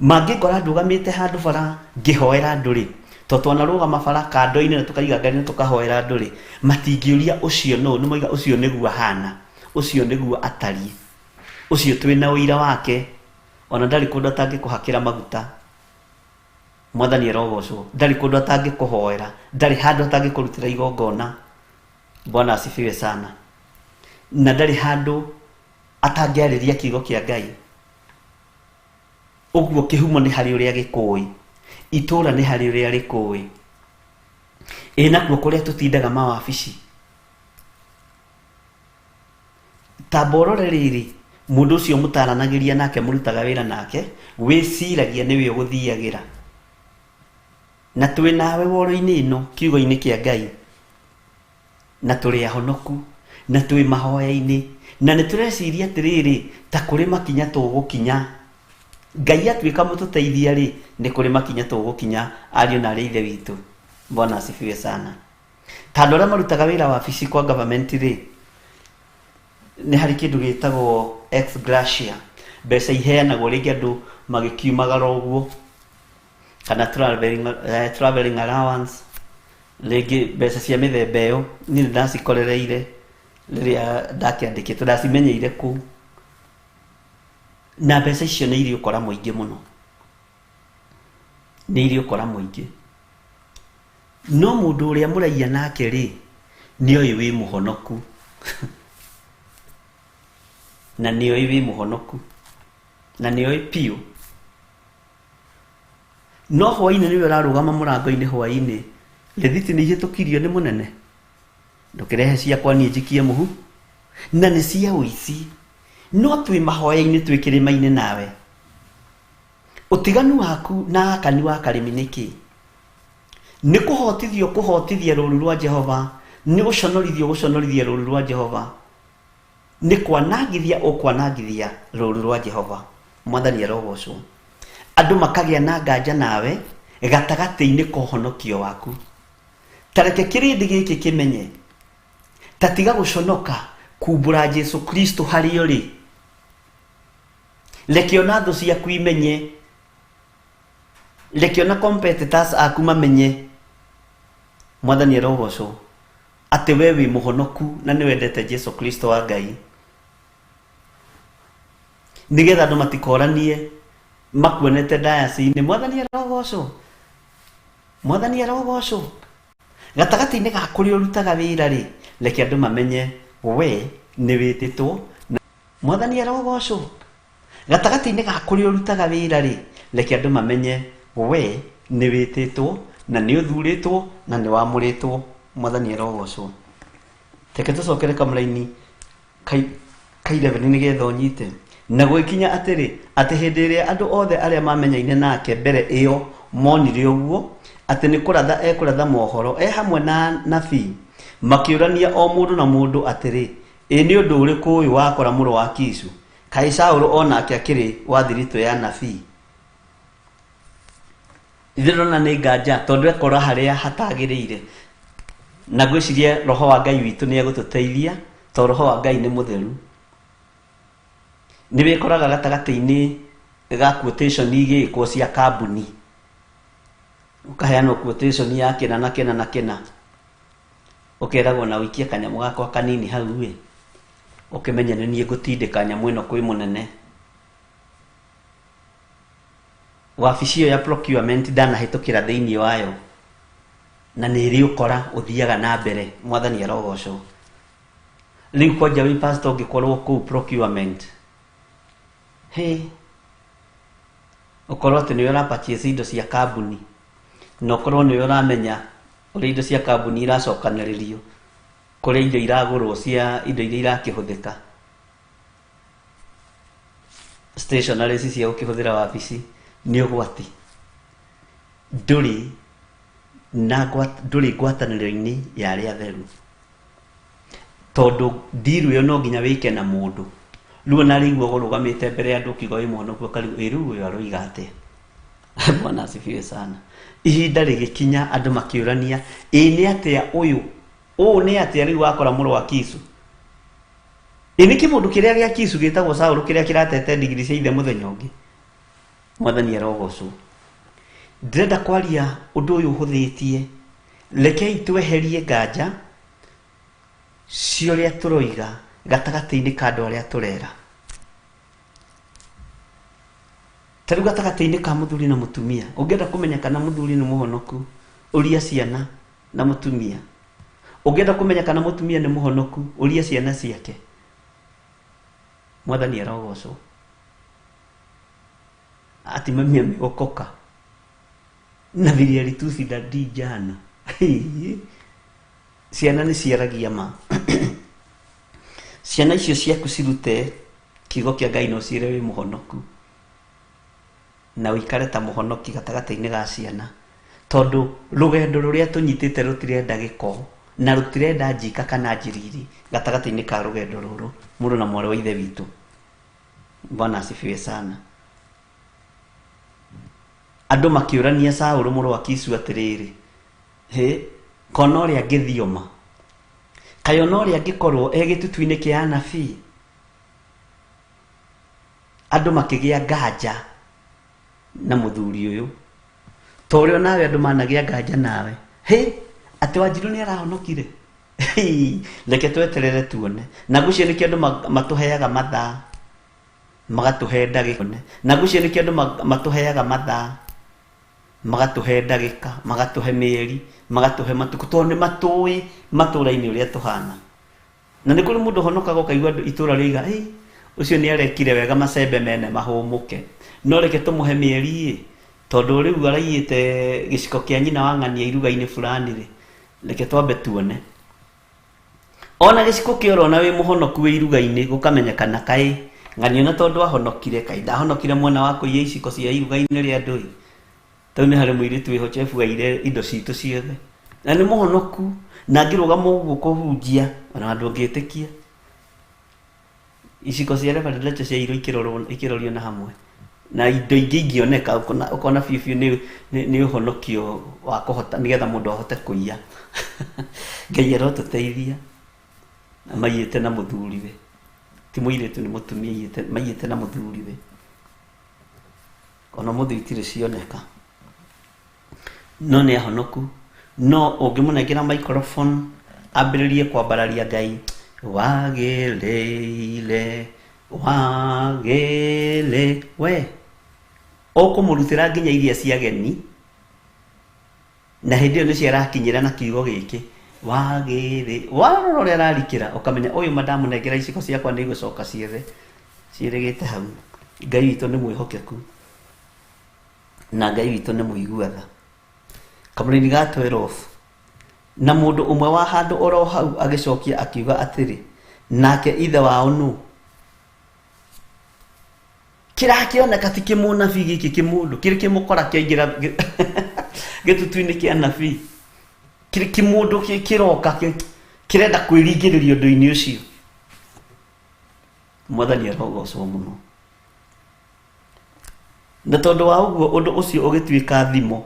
Mangĩngora ndũgamĩte handũ bara ngĩhoera andũ rĩ, to twanarũgama bara kando-inĩ na tũkaiga ngari na tũkahoera andũ rĩ, matingĩũria ũcio nũ, nĩ moiga ũcio nĩguo ahana, ũcio nĩguo atariĩ, ũcio twĩna ũira wake, ona ndarĩ kũndũ atangĩkũhakĩra maguta. Mwathani arogocwo. Ndarĩ kũndũ atangĩkũhoera, ndarĩ handũ atangĩkũrutĩra igongona. Bwana asifiwe sana. Na ndarĩ handũ atangĩarĩria kiugo kĩa Ngai. Ũguo kĩhumo nĩ harĩ ũrĩa gĩkũĩ, itũra nĩ harĩ ũrĩa rĩkũĩ. Ĩ nakuo kũrĩa tũtindaga mawabici, tamba ũrore rĩrĩ, mũndũ ũcio mũtaranagĩria nake mũrutaga wĩra nake, wĩciragia nĩwe ũgũthiagĩra. Na twĩ nawe woro-inĩ ĩno kiugo-inĩ kĩa Ngai, na tũrĩ ahonoku, na twĩ mahoya-inĩ, na nĩ tũreciria atĩrĩrĩ, ta kũrĩ makinya tũgũkinya. Ngai atuĩka mũtũteithia rĩ, nĩ kũrĩ makinya tũgũkinya, ariũ na arĩ ithe witũ. Bwana asifiwe sana. Ta andũ arĩa marutaga wĩra wabici kwa government rĩ, nĩ harĩ kĩndũ gĩtagwo ex gratia, mbeca iheanagwo rĩngĩ andũ magĩkiumagara ũguo, kana traveling allowance, rĩngĩ mbeca cia mĩthemba ĩyo, niĩ nĩ ndacikorereire rĩrĩa ndakĩandĩkĩtwo, ndacimenyeire kũu. Na mbeca icio nĩ irĩ ũkora mũingĩ mũno, nĩ irĩ ũkora mũingĩ. No mũndũ ũrĩa mũraiya nake rĩ, nĩ oĩ wĩ mũhonoku. Na nĩ oĩ wĩ mũhonoku. Na nĩ oĩ biũ. No hwaĩ-inĩ nĩwe ũrarũgama mũrango-inĩ hwaĩ-inĩ, rĩthiti nĩ ihĩtũkirio nĩ mũnene, ndũkĩrehe ciakwa niĩ njikie mũhu, na nĩ cia ũici. No twĩ mahoya-inĩ twĩ kĩrĩma-inĩ nawe. Ũtiganu waku na Akani wa Karimi nĩ kĩ? Nĩ kũhotithio kũhotithia rũũru rwa Jehova, nĩ gũconorithio gũconorithia rũũru rwa Jehova. Nĩ kwanangithia ũkwanangithia rũũru rwa Jehova. Mwathani arogocwo. Andũ makagĩa na nganja nawe gatagatĩ-inĩ ka ũhonokio waku. Ta reke kĩrĩndĩ gĩkĩ kĩmenye. Ta tiga gũconoka kumbũra Jesu Kristo harĩa ũrĩ. Reke ona thũ ciaku imenye. Reke ona competitors aku mamenye. Mwathani arogocwo. Atĩ we wĩ mũhonoku na nĩ wendete Jesu Kristo wa Ngai. Nĩgetha andũ matikoranie makuonete dayasi-inĩ. Mwathani arogocwo. Mwathani arogocwo. Gatagatĩ-inĩ ga kũrĩa ũrutaga wĩra rĩ, reke andũ mamenye we nĩ wĩtĩtwo na Mwathani arogocwo. Gatagatĩ-inĩ ga kũrĩa ũrutaga wĩra rĩ, reke andũ mamenye we nĩ wĩtĩtwo na nĩ ũthurĩtwo na nĩ wamũrĩtwo. Mwathani arogocwo. Reke tũcokere kamũraini ka ka 11 nĩgetha ũnyite. Na gũgĩkinya atĩrĩ, atĩ hĩndĩ ĩrĩa andũ othe arĩa maamenyaine nake mbere ĩyo monire ũguo, atĩ nĩ kũratha ekũratha mohoro e hamwe na anabii, makĩũrania o mũndũ na mũndũ atĩrĩ, Ĩ nĩ ũndũ ũrĩkũ ũyũ wakora mũrũ wa Kishu? Kaĩ Saũlũ o nake akĩrĩ wa thiritũ ya anabii? Ithuĩ ndĩrona nĩ nganja tondũ ekora harĩa hatagĩrĩire. Na ngwĩciria roho wa Ngai witũ nĩ egũtũteithia tondũ roho wa Ngai nĩ mũtheru. Nĩ wĩkoraga gatagatĩ-inĩ ga quotation igĩkwo cia kambuni. Ũkaheanwo quotation ya kĩna na kĩna na kĩna. Ũkeragwo na ũikie kanyamũ gakwa kanini hau ĩ, ũkĩmenye nĩ niĩ ngũtindĩka nyamũ ĩno kwĩ mũnene. Wabici ĩyo ya procurement ndanahĩtũkĩra thĩinĩ wayo na nĩ ĩrĩ ũkora ũthiaga na mbere, mwathani arogocwo. Rĩu kwanja wĩ pastor ũngĩkorwo kũu procurement, hĩ, ũkorwo atĩ nĩwe ũra purchase indo cia kambuni na ũkorwo nĩwe ũramenya ũrĩa indo cia kambuni iracokanĩrĩrio, kũrĩa indo iragũrwo cia indo iria irakĩhũthĩka. Stationery cia gũkĩhũthĩra wabici nĩ ũgwati. Ndũrĩ na ndũrĩ ngwatanĩro-inĩ ya arĩa atheru. Tondũ deal ĩyo no nginya wĩke na mũndũ. Rĩu ona rĩu ũrũgamĩte mbere ya andũ ũkiuga wĩ mũhonoku ũkarigwo ĩ rĩu ũyũ aroiga atĩa? Bwana asifiwe sana. Ihinda rĩgĩkinya andũ makĩũrania ĩ nĩ atĩa ũyũ? Ũũ nĩ atĩa rĩu wakora mũrũ wa Kishu? Ĩ nĩ kĩmũndũ kĩrĩa gĩa Kishu gĩtagwo Saũlũ kĩrĩa kĩratete ndigiri cia ithe mũthenya ũngĩ? Mwathani arogocwo. Ndĩrenda kwaria ũndũ ũyũ ũhũthĩtie. Rekei tweherie nganja cia ũrĩa tũroiga gatagatĩ-inĩ ka andũ arĩa tũrera. Ta rĩu gatagatĩ-inĩ ka mũthuri na mũtumia, ũngĩenda kũmenya kana mũthuri nĩ mũhonoku, ũria ciana na mũtumia. Ũngĩenda kũmenya kana mũtumia nĩ mũhonoku, ũria ciana ciake. Mwathani arogocwo. Ati mami ameokoka na vile alitusi daddy jana. Ciana nĩ ciaragia ma. Ciana icio ciaku cirute kiugo kĩa Ngai no ciĩre wĩ mũhonoku na ũikare ta mũhonoki gatagatĩ-inĩ ga ciana, tondũ rũgendo rũrĩa tũnyitĩte rũtirenda gĩko na rũtirenda njika kana njiriri gatagatĩ-inĩ ka rũgendo rũrũ, mũrũ na mwarĩ wa Ithe witũ. Bwana asifiwe sana. Andũ makĩũrania Saũlũ mũrũ wa Kishu atĩrĩrĩ, Hĩ, kona ũrĩa angĩthioma? Kaĩ ona ũrĩa angĩkorwo e gĩtutu-inĩ kĩa anabii? Andũ makĩgĩa nganja na mũthuri ũyũ. Ta ũrĩa onawe andũ managĩa nganja nawe. Hĩ, atĩ Wanjirũ nĩ arahonokire? Reke tweterere tuone. Na ngwĩciria nĩkĩo andũ matũheaga mathaa, magatũhe ndagĩka. Na ngwĩciria nĩkĩo andũ matũheaga mathaa, magatũhe ndagĩka, magatũhe mĩeri, magatũhe matukũ, tondũ nĩ matũĩ matũra-inĩ ũrĩa tũhana. Na nĩ kũrĩ mũndũ ũhonokaga ũkaigua andũ itũra rĩoiga, ĩ, ũcio nĩ arekire wega macembe mene mahũmũke. No reke tũmũhe mĩeri ĩ, tondũ rĩu araiyĩte gĩciko kĩa nyina wa ng'ania iruga-inĩ fulani rĩ, reke twambe tuone. Ona gĩciko kĩora ona wĩ mũhonoku wĩ iruga-inĩ gũkamenyekana kaĩ ng'ania ona tondũ ahonokire, kaĩ ndahonokire mwena wa kũiya iciko cia iruga-inĩ rĩa andũ ĩ. Ta rĩu nĩ harĩ mũirĩtu wĩho Chefu aiyire indo citũ ciothe. Na nĩ mũhonoku na angĩrũgama ũguo kũhunjia ona ndũngĩtĩkia. Iciko cia Reverend Rachel ciairwo ikĩrorwo ikĩrorio na hamwe na indo ingĩ ingĩoneka ũkona ũkona biũ biũ nĩ nĩ ũhonokio wa kũhota nĩgetha mũndũ ahote kũiya. Ngai arotũteithia. Na maiyĩte na mũthuriwe, ti mũirĩtu, nĩ mũtumia aiyĩte, maiyĩte na mũthuriwe. Ona ũmũthĩ itirĩ cioneka, no nĩ ahonoku. No ũngĩmũnengera microphone ambĩrĩrie kwambararia Ngai, wagĩrĩire wagĩrĩ we ũkũmũrutĩra nginya iria cia ageni, na hĩndĩ ĩyo nĩcio arakinyĩra na kiugo gĩkĩ wagĩrĩ. Warora ũrĩa ararikĩra ũkamenya ũyũ mandamũnengera iciko ciakwa nĩ igũcoka ciothe ciĩrĩgĩte hau. Ngai witũ nĩ mwĩhokeku na Ngai witũ nĩ mũigua tha. Kamũraini ga 12. Na mũndũ ũmwe wa handũ oro hau agĩcokia akiuga atĩrĩ, nake ithe wao nũ? Kĩrakĩoneka ti kĩmũnabii gĩkĩ, kĩmũndũ kĩrĩ kĩmũkora kĩaingĩra gĩtutu-inĩ kĩa nabii, kĩrĩ kĩmũndũ kĩroka kĩrenda kwĩringĩrĩria ũndũ-inĩ ũcio. Mwathani arogocwo mũno. Na tondũ wa ũguo ũndũ ũcio ũgĩtuĩka thimo,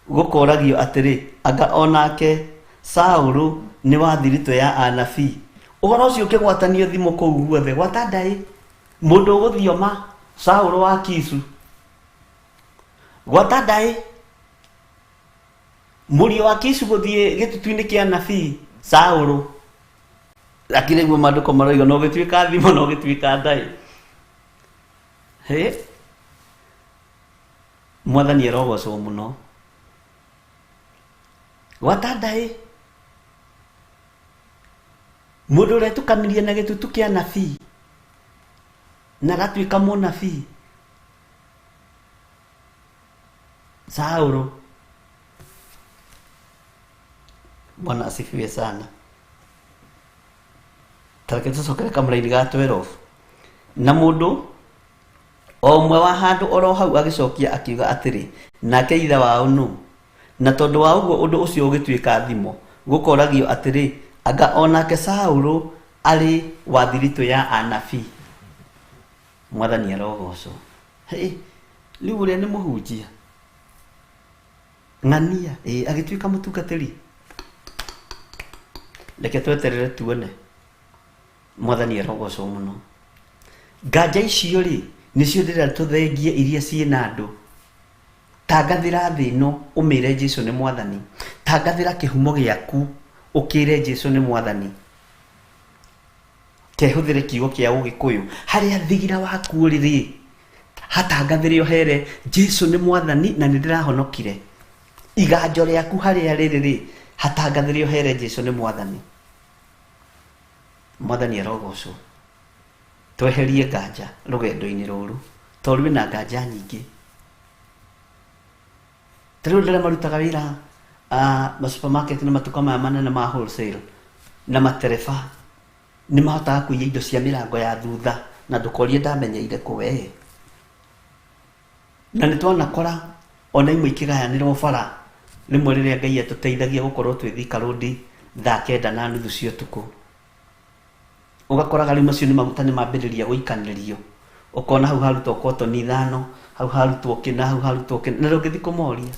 gũkoragio atĩrĩ, anga onake Saũlũ nĩ wa thiritũ ya anabii? Ũhoro ũcio ũkĩgwatanio thimo kũu guothe gwata ndaĩ mũndũ ũgũthioma Saũlũ wa Kisu, gwata ndaĩ mũriũ wa Kisu gũthiĩ gĩtutu-inĩ kĩa nabii Saũlũ. Lakini guo maandĩko maroiga no gĩtuĩka thimo, no gĩtuĩka ndaĩ. Hĩ, Mwathani arogocwo mũno. Gwata ndaĩ mũndũ ũrĩa tukanirie na gĩtutu kĩa nabii na agatuĩka mũnabii Saũlũ. Bwana asifiwe sana. Tareke tũcokere kamũraini ga 12. Na mũndũ o ũmwe wa handũ oro hau agĩcokia akiuga atĩrĩ, nake ithe wao nũ? Na tondũ wa ũguo ũndũ ũcio ũgĩtuĩka thimo, gũkoragio atĩrĩ, anga onake Saũlũ arĩ wa thiritũ ya anabii? Mwathani arogocwo. Hĩ, rĩu ũrĩa nĩ mũhunjia ng'ania ĩ agĩtuĩka mũtungatĩri. Reke tweterere tuone. Mwathani arogocwo mũno. Nganja icio rĩ nĩcio ndĩrenda tũthengie iria ciĩna andũ. Tangathĩra thĩ ĩno ũmĩre Jesu nĩ Mwathani. Tangathĩra kĩhumo gĩaku ũkĩre Jesu nĩ Mwathani. Kehũthĩre kiugo kĩa Ũgĩkũyũ harĩa thigira waku ũrĩ rĩ, hatangathĩre ũhere Jesu nĩ Mwathani na nĩ ndĩrahonokire. Iganjo rĩaku harĩa rĩrĩ rĩ, hatangathĩre ũhere Jesu nĩ Mwathani. Mwathani arogocwo. Tweherie nganja rũgendo-inĩ rũrũ tondũ rwĩna nganja nyingĩ. Ta rĩu andũ arĩa marutaga wĩra ma supermarket na matuka maya manene ma wholesale na matereba nĩ mahotaga kũiya indo cia mĩrango ya thutha, na ndũkorie ndamenyeire kũ we. Na nĩ twanakora ona imwe ikĩgayanĩrwo bara rĩmwe rĩrĩa Ngai atũteithagia gũkorwo twĩ Thika Road thaa 9:30 cia ũtukũ. Ũgakoraga rĩu macio nĩ maguta nĩ mambĩrĩria gũikanĩrio. Ũkona hau harutwo kotoni 5, hau harutwo kĩna, hau harutwo kĩna, na ndũngĩthiĩ kũmoria.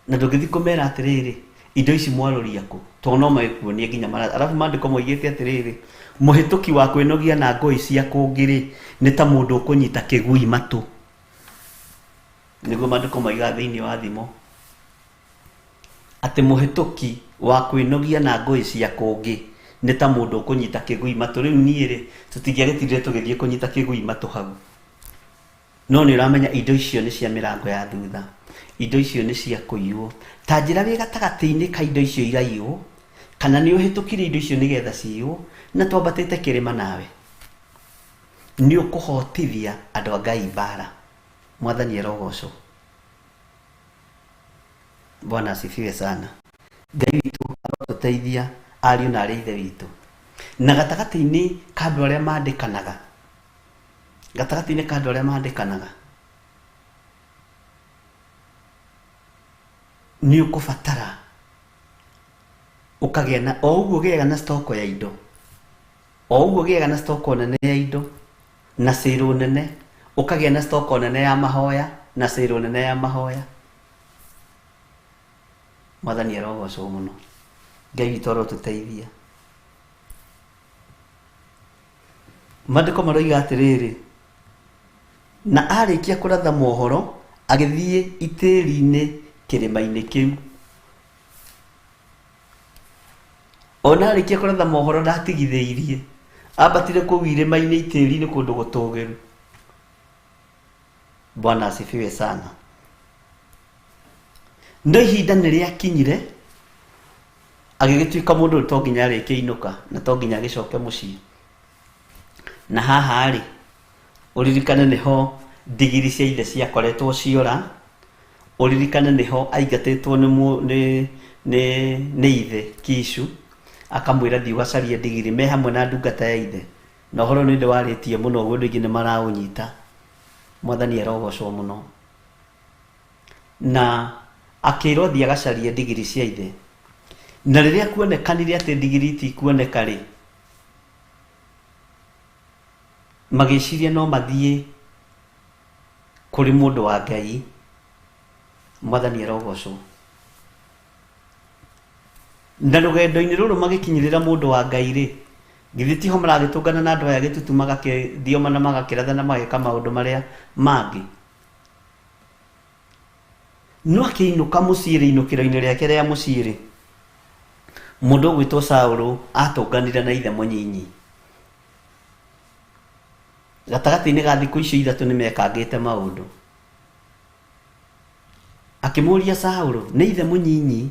Na ndũngĩthiĩ kũmera atĩrĩrĩ, indo ici mwarũria kũ? Tondũ no magĩkuonie nginya mara. Arabu maandĩko moigĩte atĩrĩrĩ, mũhĩtũki wa kwĩnogia na ngũĩ cia kũngĩ rĩ, nĩ ta mũndũ ũkũnyita kĩgui matũ. Nĩguo maandĩko moigaga thĩinĩ wa thimo. Atĩ mũhĩtũki wa kwĩnogia na ngũĩ cia kũngĩ nĩ ta mũndũ ũkũnyita kĩgui matũ. Rĩu niĩ rĩ, tũtingĩagĩtindire tũgĩthiĩ kũnyita kĩgui matũ hau. No nĩ ũramenya indo icio nĩ cia mĩrango ya thutha. Indo icio nĩ cia kũiywo. Ta njĩra wĩ gatagatĩ-inĩ ka indo icio iraiywo, kana nĩ ũhĩtũkire indo icio nĩgetha ciywo, na twambatĩte kĩrĩma nawe. Nĩ ũkũhotithia andũ a Ngai mbara. Mwathani arogocwo. Bwana asifiwe sana. Ngai witũ arotũteithia ariũ na arĩ ithe witũ. Na gatagatĩ-inĩ ka andũ arĩa mandĩkanaga, gatagatĩ-inĩ ka andũ arĩa mandĩkanaga, nĩ ũkũbatara ũkagĩa na o ũguo ũgĩaga na stock ya indo, O ũguo ũgĩaga na stock nene ya indo na sale nene, ũkagĩa na stock nene ya mahoya na sale nene ya mahoya. Mwathani arogocwo mũno. Ngai witũ arotũteithia. Maandĩko maroiga atĩrĩrĩ, na arĩkia kũratha mohoro agĩthiĩ itĩri-inĩ kĩrĩma-inĩ kĩu. Ona arĩkia kũratha mohoro ndatigithĩirie, ambatire kũu irĩma-inĩ itĩri-inĩ kũndũ gũtũgĩru. Bwana asifiwe sana. No ihinda nĩ rĩakinyire agĩgĩtuĩka mũndũ ũyũ to nginya arĩkie inũka na to nginya agĩcoke mũciĩ. Na haha rĩ, ũririkane nĩho ndigiri cia ithe ciakoretwo ciora, ũririkane nĩho aingatĩtwo nĩ nĩ nĩ nĩ ithe Kishu, akamwĩra thiĩ ũgacarie ndigiri me hamwe na ndungata ya ithe. Na ũhoro nĩ ndĩwarĩtie mũno ũguo andũ aingĩ nĩ maraũnyita. Mwathani arogocwo mũno. Na akĩrwo athiĩ agacarie ndigiri cia ithe. Na rĩrĩa kuonekanire atĩ ndigiri itikuoneka rĩ, magĩciria no mathiĩ kũrĩ mũndũ wa Ngai. Mwathani arogocwo. Na rũgendo-inĩ rũrũ magĩkinyĩrĩra mũndũ wa Ngai rĩ, githĩ tiho maragĩtũngana na andũ aya gĩtutu magakĩthioma na magakĩratha na mageka maũndũ marĩa mangĩ. No akĩinũka mũciĩ rĩ, inũkĩro-inĩ rĩake rĩa mũciĩ rĩ, mũndũ ũgwĩtwo Saũlũ atũnganire na ithe mũnyinyi. Gatagatĩ-inĩ ga thikũ icio ithatũ nĩ mekangĩte maũndũ. Akĩmũria Saũlũ, nĩ ithe mũnyinyi,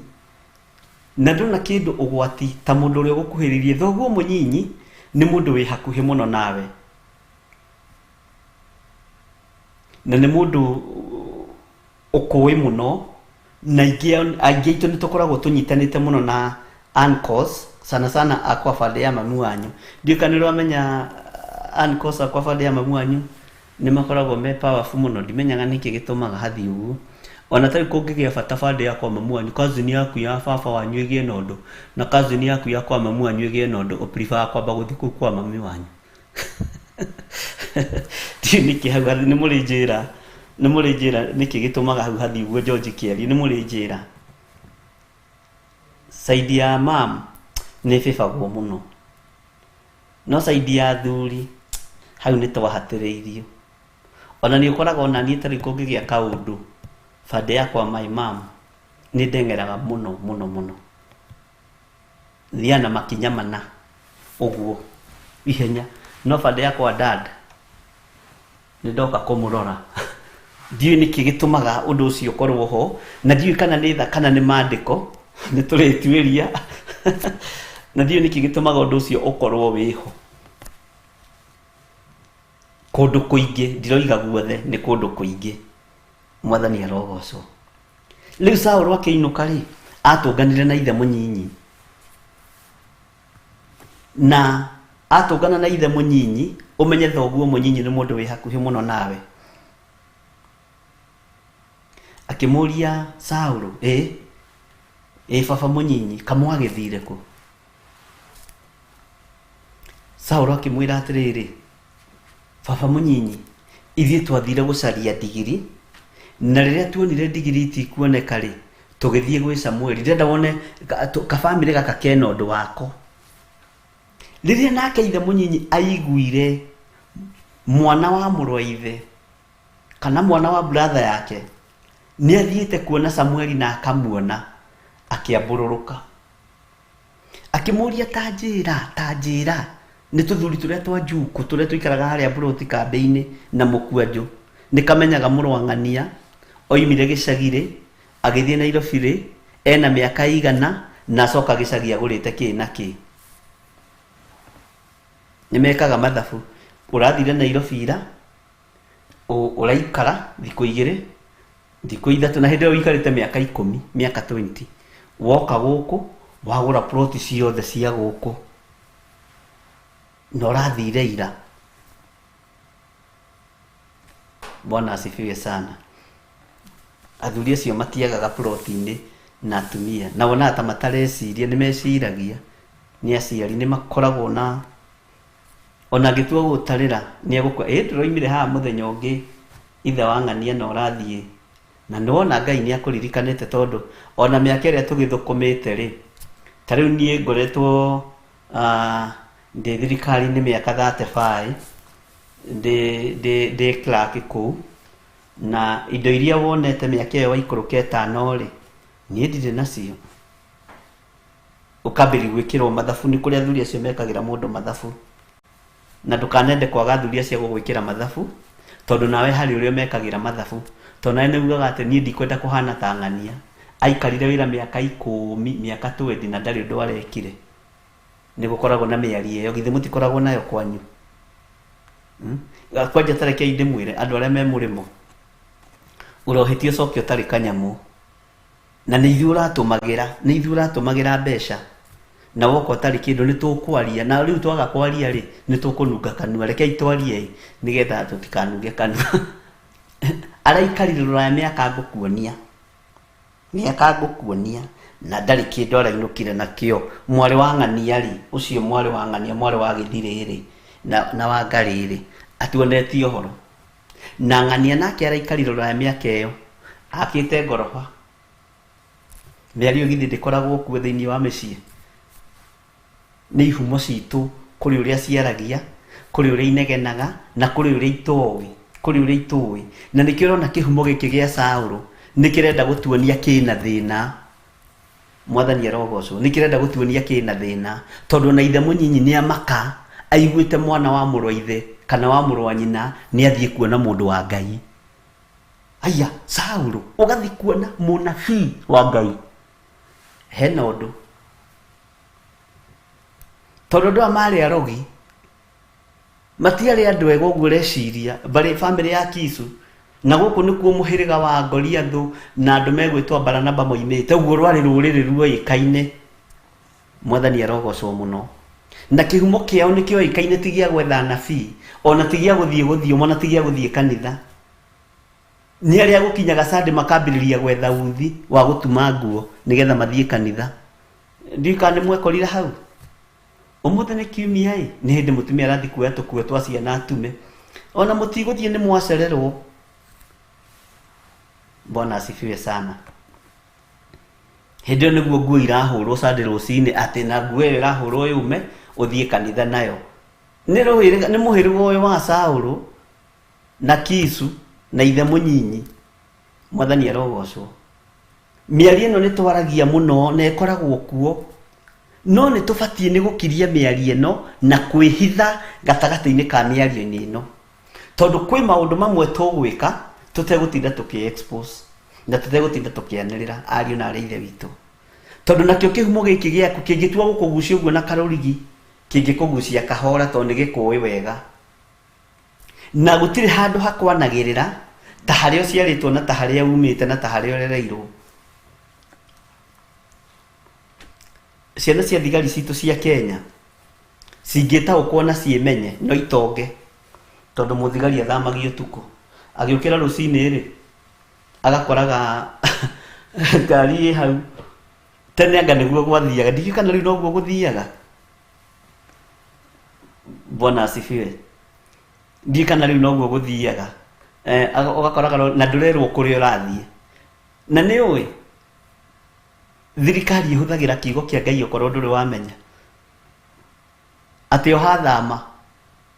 na ndona kĩndũ ũgwati ta mũndũ ũrĩa ũgũkuhĩrĩirie. Thoguo mũnyinyi nĩ mũndũ wĩ hakuhĩ mũno nawe, na nĩ mũndũ ũkũĩ mũno, na aingĩ aingĩ aitũ nĩ tũkoragwo tũnyitanĩte mũno na uncles, sana sana akwa bande ya mami wanyu. Ndiũĩ kana nĩ ũramenya uncles akwa bande ya mami wanyu nĩ makoragwo me powerful mũno. Ndimenyaga nĩkĩ gĩtũmaga hathiĩ ũguo. Ona tarĩu kũngĩgĩa bata bande ya kwa mami wanyu, cousin yaku ya baba wanyu ĩgĩe na ũndũ, na cousin yaku ya kwa mami wanyu ĩgĩe na ũndũ, ũ prefer kwamba gũthiĩ kũu kwa mami wanyu. Ndiũĩ nĩkĩ hau nĩ mũrĩnjĩra, nĩ mũrĩnjĩra nĩkĩ gĩtũmaga hau hathiĩ ũguo George kĩarie, nĩ mũrĩnjĩra. Side ya mam nĩ ĩbĩbagwo mũno, no side ya athuri hau nĩ twahatĩrĩirio. Ona nĩ ũkoraga ona niĩ tarĩu kũngĩgĩa kaũndũ bande ya kwa my mom nĩ ndeng'eraga mũno mũno mũno, thiaga na makinya mana ũguo ihenya, no bande ya kwa dad nĩ ndoka kũmũrora. Ndiũĩ nĩkĩ gĩtũmaga ũndũ ũcio ũkorwo ho, na ndiũĩ kana nĩ tha kana nĩ maandĩko, nĩ tũrĩtuĩria na ndiũĩ nĩkĩ gĩtũmaga ũndũ ũcio ũkorwo wĩho. Kũndũ kũingĩ, ndiroiga guothe, nĩ kũndũ kũingĩ. Mwathani arogocwo. Rĩu Saũlũ akĩinũka rĩ, atũnganire na ithe mũnyinyi, na atũngana na ithe mũnyinyi, ũmenye thoguo mũnyinyi nĩ mũndũ wĩ hakuhĩ mũno nawe. Akĩmũria Saũlũ, ĩ ĩ baba mũnyinyi, kamwagĩthire kũ? Saũlũ akĩmwĩra atĩrĩrĩ, baba mũnyinyi, ithuĩ twathire gũcaria ndigiri, na rĩrĩa tuonire ndigiri itikuoneka rĩ, tũgĩthiĩ gwĩ Samueli. Ndĩrenda wone kabamĩrĩ gaka kena ũndũ wako. Rĩrĩa nake ithe mũnyinyi aiguire mwana wa mũrũ wa ithe kana mwana wa brother yake nĩ athiĩte kuona Samueli na akamuona, akĩambũrũrũka akĩmũria, ta njĩra, ta njĩra, nĩ tũthuri tũrĩa twa njukũ tũrĩa tũikaraga harĩa mburoti kambĩ-inĩ na mũkwanjũ nĩ kamenyaga mũrũ wa ng'ania oimire gĩcagi-rĩ agĩthiĩ Nairobi rĩ ena mĩaka igana na acoka gĩcagi agũrĩte kĩ na kĩ. Nĩ mekaga mathabu, ũrathire Nairobi ira, ũraikara thikũ igĩrĩ, thikũ ithatũ, na hĩndĩ ĩyo ũikarĩte mĩaka ikũmi, mĩaka 20, woka gũkũ wagũra plot ciothe cia gũkũ na ũrathire ira. Bwana asifiwe sana. Athuri acio matiagaga plot-inĩ na atumia, na wonaga ta matareciria, nĩ meciragia, nĩ aciari, nĩ makoragwo na Ona angĩtua gũgũtarĩra nĩ egũkua. Ĩ ndĩroimire haha mũthenya ũngĩ ithe wa ng'ania na ũrathiĩ na nĩwona Ngai nĩ akũririkanĩte tondũ ona mĩaka ĩrĩa tũgĩthũkũmĩte rĩ, ta rĩu niĩ ngoretwo ndĩ thirikari-inĩ mĩaka 35 ndĩ ndĩ ndĩ clerk kũu na indo iria wonete mĩaka ĩyo waikũrũka ĩtano rĩ, niĩ ndirĩ nacio. Ũkambĩrĩria gwĩkĩrwo mathabu nĩ kũrĩ athuri acio mekagĩra mũndũ mathabu na ndũkanende kwaga athuri acio a gũgwĩkĩra mathabu tondũ nawe harĩ ũrĩa ũmekagĩra mathabu tondũ nawe nĩ ugaga atĩ niĩ ndikwenda kũhana ta ng'ania aikarire wĩra mĩaka ikũmi mĩaka twendi na ndarĩ ũndũ arekire nĩ gũkoragwo na mĩario ĩyo githĩ mũtikoragwo nayo kwanyu hmm? Kwanja ta rekei ndĩmwĩre andũ arĩa me mũrĩmo ũrohĩtia ũcoke ũtarĩ kanyamũ Na nĩ ithuĩ ũratũmagĩra, nĩ ithuĩ ũratũmagĩra mbeca, na woka ũtarĩ kĩndũ, nĩ tũkwaria, na rĩu twaga kwaria rĩ, nĩ tũkũnunga kanua, rekei twarie ĩ, nĩgetha tũtikanunge kanua. Araikarire rũraya mĩaka ngũkuonia, mĩaka ngũkuonia, na ndarĩ kĩndũ arainũkire nakĩo. Mwarĩ wa ng'ania rĩ, ũcio mwarĩ wa ng'ania, mwarĩ wa gĩthirĩ rĩ, na, na wa ngarĩ rĩ, atuonetie ũhoro. Na ng'ania nake araikarire rũraya mĩaka ĩyo, akĩte ngoroba. Mĩario githĩ ndĩkoragwo kuo thĩinĩ wa mĩciĩ? Nĩ ihumo citũ kũrĩ ũrĩa ciaragia, kũrĩ ũrĩa inegenaga, na kũrĩ ũrĩa itoĩ, kũrĩ ũrĩa itũĩ. Na nĩkĩo ũrona kĩhumo gĩkĩ gĩa Saũlũ nĩ kĩrenda gũtuonia kĩna thĩna. Mwathani arogocwo. Nĩ kĩrenda gũtuonia kĩna thĩna. Tondũ ona ithe mũnyinyi nĩ amaka aiguĩte mwana wa mũrũ wa ithe kana wa mũrũ wa nyina nĩ athiĩ kuona mũndũ wa Ngai. Aya, Saũlũ, ũgathiĩ kuona mũnabii wa Ngai. Hena ũndũ. Tondũ andũ aya marĩ arogi, matiarĩ andũ ega ũguo ũreciria, mbarĩ bamĩrĩ ya Kisu, na gũkũ nĩkuo mũhĩrĩga wa Goliathũ na andũ megwĩtwo Baranaba moimĩte, ũguo rwarĩ rũrĩrĩ ruoĩkaine. Mwathani arogocwo mũno. Na kĩhumo kĩao nĩ kĩoĩkaine ti gĩa gwetha anabii, ona ti gĩa gũthiĩ gũthioma, ona ti gĩa gũthiĩ kanitha. Nĩ arĩa gũkinyaga Sunday makambĩrĩria gwetha uthi wa gũtuma nguo nĩgetha mathiĩ kanitha. Ndiũĩ kana nĩ mwekorire hau. Ũmũthĩ nĩ kiumia ĩ, nĩ hĩndĩ mũtumia arathiĩ kuoya tũkuo twa ciana atume. Ona mũtigũthiĩ nĩ mwacererwo. Bwana asifiwe sana. Hĩndĩ ĩyo nĩguo nguo irahũrwo Sunday rũcinĩ atĩ na nguo ĩyo ĩrahũrwo yũme ũthiĩ kanitha nayo. Nĩ rũhĩrĩga nĩ mũhĩrĩga ũyũ wa Saũlũ na Kisu na ithe mũnyinyi. Mwathani arogocwo. Mĩario ĩno nĩ twaragia mũno na ĩkoragwo kuo no nĩ tũbatiĩ nĩ gũkiria mĩario ĩno na kwĩhitha gatagatĩ-inĩ ka mĩario-inĩ ĩno tondũ kwĩ maũndũ mamwe tũgwĩka tũtegũtinda tũkĩ expose na tũtegũtinda tũkĩanĩrĩra ariũ na arĩ ithe witũ tondũ nakĩo kĩhumo gĩkĩ gĩaku kĩngĩtua gũkũgucia ũguo na karũrigi kĩngĩkũgucia kahora tondũ nĩ gĩkũĩ wega na gũtirĩ handũ hakwanagĩrĩra ta harĩa ũciarĩtwo na ta harĩa umĩte na ta harĩa ũrereirwo ciana cia thigari citũ cia Kenya cingĩtaũkwo na ciĩmenye no itonge tondũ mũthigari athamagio ũtukũ agĩũkĩra rũcinĩ rĩ agakoraga ngari ĩ hau tene anga nĩguo gwathiaga ndiũĩ kana rĩu noguo gũthiaga bwana asifiwe ndiũĩ kana rĩu noguo gũthiaga eh, ũgakoraga na ndũrerwo kũrĩa ũrathiĩ na nĩ ũĩ thirikari ĩhũthagĩra kiugo kĩa Ngai okorwo ndũrĩ wamenya atĩ oha thama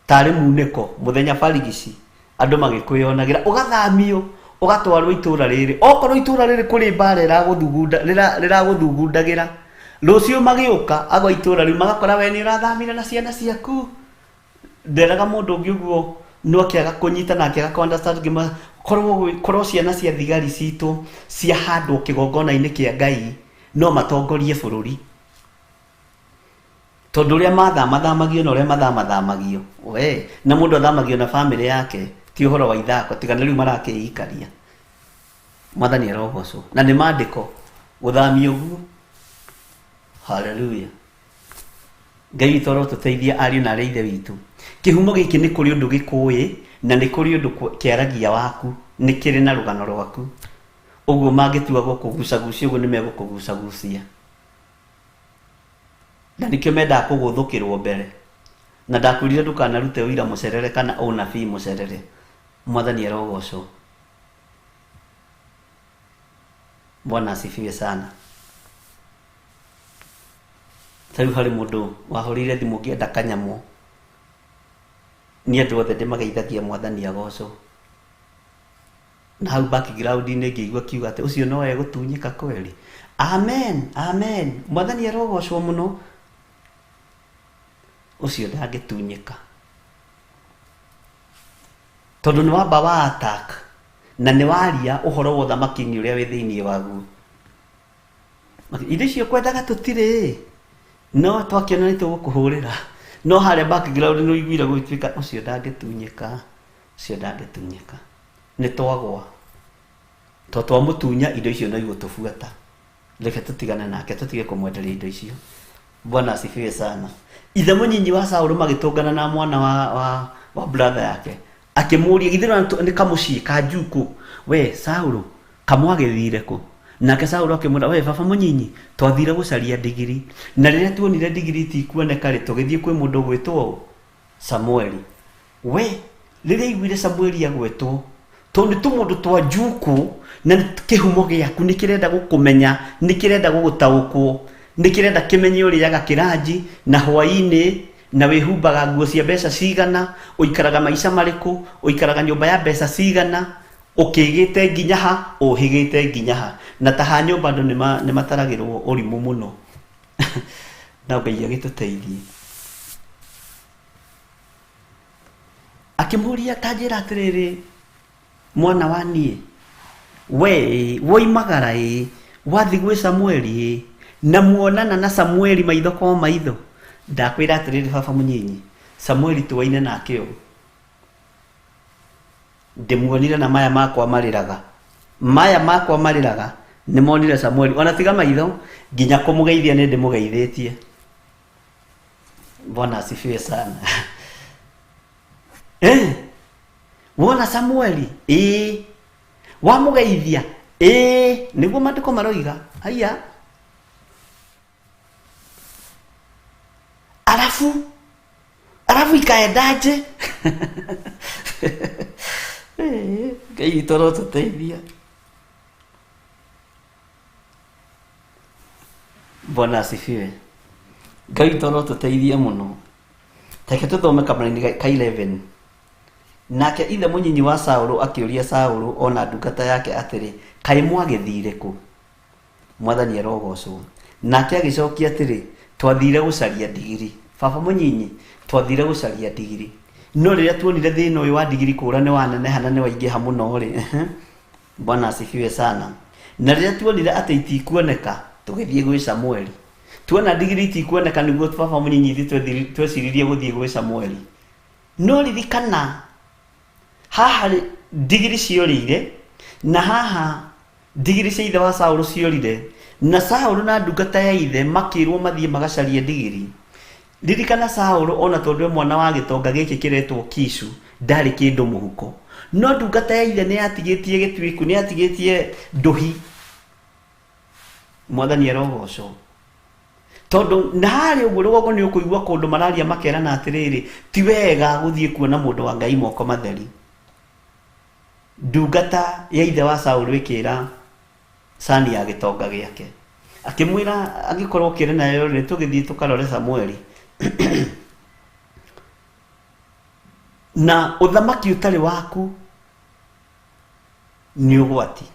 tarĩ munĩko mũthenya barigici andũ magĩkwĩyonagĩra ũgathamio ũgatwarwo itũra rĩrĩ okorwo itũra rĩrĩ kũrĩ mbara ĩragũthugunda rĩragũthugundagĩra rũciũ magĩũka agwa itũra rĩu magakora we nĩ ũrathamire na ciana ciaku nderaga mũndũ ũngĩ ũguo no akĩaga kũnyita na akĩaga kũ understand ngĩma korwo korwo ciana cia thigari citũ ciahandwo kĩgongona-inĩ kĩa Ngai no matongorie bũrũri tondũ ũrĩa mathamathamagio na ũrĩa mathamathamagio we na mũndũ athamagio na bamĩrĩ yake ti ũhoro wa ithako tiga na rĩu marakĩikaria mwathani arogocwo na nĩ mandĩko gũthamio ũguo haleluya Ngai witũ arotũteithia ariũ na arĩ ithe witũ. Kĩhumo gĩkĩ nĩ kũrĩ ũndũ gĩkũĩ na nĩ kũrĩ ũndũ kĩaragia waku, nĩ kĩrĩ na rũgano rwaku. Ũguo mangĩtua gũkũgucagucia ũguo nĩ megũkũgucagucia. Na nĩkĩo mendaga kũgũthũkĩrwo mbere. Na ndakwĩrire ndũkanarute ũira mũcerere kana ũnabii mũcerere. Mwathani arogocwo. Bwana asifiwe sana. Ta rĩu harĩ mũndũ wahũrĩire thimũ ngĩenda kanyamũ. Niĩ andũ othe ndĩmageithagia Mwathani agocwo. Na hau background-inĩ ngĩigua akiuga atĩ ũcio no egũtunyĩka kweli. Amen, amen. Mwathani arogocwo mũno. Ũcio ndangĩtunyĩka. Tondũ nĩ wamba wa attack na nĩ waria ũhoro wa ũthamaki-inĩ ũrĩa wĩ thĩinĩ waguo. Indo icio kwendaga tũtirĩ no twakĩona nĩ tũgũkũhũrĩra. No harĩa background nĩ ũiguire gũgĩtuĩka ũcio ndangĩtunyĩka, ũcio ndangĩtunyĩka. Nĩ twagwa. To twamũtunya indo icio no igũtũbuata. Reke tũtigane nake tũtige kũmwenderia indo icio. Bwana asifiwe sana. Ithe mũnyinyi wa Saũlũ magĩtũngana na mwana wa, wa, wa brother yake akĩmũria githĩ nĩ kamũciĩ ka njukũ we Saũlũ kamwagĩthire kũ? Nake Saũlũ akĩmwĩra we baba mũnyinyi twathire gũcaria ndigiri na rĩrĩa tuonire ndigiri itikuoneka rĩ tũgĩthiĩ kwĩ mũndũ ũgwĩtwo Samueli. We rĩrĩa aiguire Samueli agwetwo tondũ nĩ tũmũndũ twa njukũ na nĩ kĩhumo gĩaku nĩ kĩrenda gũkũmenya nĩ kĩrenda gũgũtaũkwo nĩ kĩrenda kĩmenye ũrĩaga kĩranji na hwaĩ-inĩ na wĩhumbaga nguo cia mbeca cigana ũikaraga maica marĩkũ ũikaraga nyũmba ya mbeca cigana ũkĩgĩte nginya ha ũhĩgĩte nginya ha na ta ha nyũmba andũ nĩ mataragĩrwo ũrimũ mũno na Ngai agĩtũteithie. Akĩmũria ta njĩra atĩrĩrĩ mwana wa niĩ we woimagara ĩ wathiĩ gwĩ Samueli ĩ na muonana na Samueli maitho kwa maitho ndakwĩra atĩrĩrĩ baba mũnyinyi Samueli tuaine nake ũũ ndĩmuonire na maya makwa marĩraga maya makwa marĩraga nĩmonire Samueli ona tiga maitho nginya kũmũgeithia nĩ ndĩmũgeithĩtie. Bwana asifiwe sana. Eh, wona Samueli ĩĩ wamũgeithia ĩĩ nĩguo maandĩko maroiga haiya arabu arabu ikaendaje Ngai witũ arotũteithia. Bwana asifiwe. Ngai witũ arotũteithia mũno. Reke tũthome kamũraini ka 11. Nake ithe mũnyinyi wa Saũlũ akĩũria Saũlũ o na ndungata yake atĩrĩ, Kaĩ mwagĩthiire kũ? Mwathani arogocwo. Nake agĩcokia atĩrĩ, Twathiire gũcaria ndigiri. Baba mũnyinyi, twathiire gũcaria ndigiri. No rĩrĩa tuonire thĩna ũyũ wa ndigiri kũũra nĩ waneneha na nĩ waingĩha mũno-rĩ, Bwana asifiwe sana. Na rĩrĩa tuonire atĩ itikuoneka, tũgĩthiĩ gwĩ Samueli. Tuona ndigiri itikuoneka nĩguo baba mũnyinyi ithuĩ tweciririe gũthiĩ gwĩ Samueli. No ririkana haha ndigiri ciorĩire na haha ndigiri cia ithe wa Saũlũ ciorire na Saũlũ na ndungata ya ithe makĩrwo mathiĩ magacarie ndigiri. Ririkana Saũlũ o na tondũ e mwana wa gĩtonga gĩkĩ kĩretwo Kishu, ndarĩ kĩndũ mũhuko. No ndungata ya ithe nĩ yatigĩtie gĩtuĩku, nĩ yatigĩtie ndũhi. Mwathani arogocwo. Tondũ na harĩa ũguo rũgongo nĩ ũkũigua kũndũ mararia makerana atĩrĩrĩ, ti wega gũthiĩ kuona mũndũ wa Ngai moko matheri. Ndungata ya ithe wa Saũlũ ĩkĩra cani ya gĩtonga gĩake. Akĩmwĩra angĩkorwo ũkĩrĩ nayo rĩ, tũgĩthiĩ tũkarore Samueli. Na ũthamaki ũtarĩ waku nĩ ũgwati.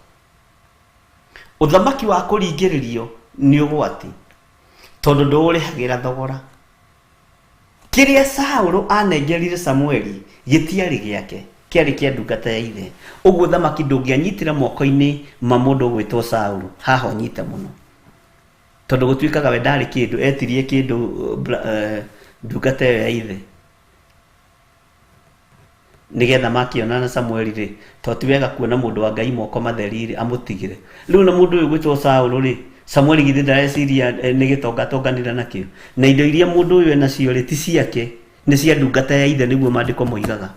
Ũthamaki wa kũringĩrĩrio nĩ ũgwati tondũ ndũũrĩhagĩra thogora. Kĩrĩa Saũlũ anengerire Samueli gĩtiarĩ gĩake, kĩarĩ kĩa ndungata ya ithe. Ũguo ũthamaki ndũngĩanyitire moko-inĩ ma mũndũ ũgwĩtwo Saũlũ. Haha ũnyite mũno. Tondũ gũtuĩkaga we ndarĩ kĩndũ, etirie kĩndũ ndungata ĩyo ya ithe. Nĩgetha makĩonana na Samueli rĩ, to ti wega kuona mũndũ wa Ngai moko matheri rĩ, amũtigĩre. Rĩu na mũndũ ũyũ ũgwĩtwo Saũlũ rĩ, Samueli githĩ ndareciria nĩ gĩtonga atonganire nakĩo? Na indo iria mũndũ ũyũ enacio rĩ, ti ciake, nĩ cia ndungata ya ithe nĩguo maandĩko moigaga.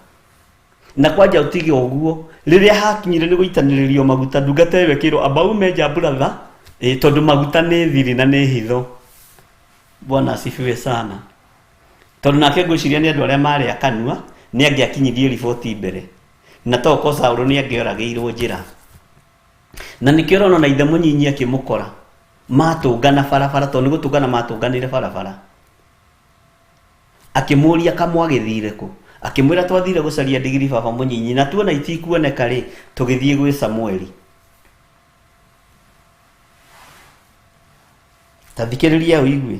Na kwanja ũtige ũguo, rĩrĩa hakinyire nĩ gũitanĩrĩrio maguta, ndungata ĩyo ĩkĩrwo amba ume nja brother, ĩ tondũ maguta nĩ thiri na nĩ hitho. Bwana asifiwe sana. Tondũ nake ngwĩciria nĩ andũ arĩa marĩ a kanua nĩ angĩakinyirie riboti mbere. Na to ko Saũlũ nĩ angĩoragĩirwo njĩra. Na nĩkĩo ũrona ona ithe mũnyinyi akĩmũkora matũngana barabara tondũ nĩ gũtũngana matũnganire barabara. Akĩmũria kamwagĩthire kũ? Akĩmwĩra twathire gũcaria ndigiri baba mũnyinyi na tuona itikuoneka rĩ tũgĩthiĩ gwĩ Samueli. Ta thikĩrĩria ũigue.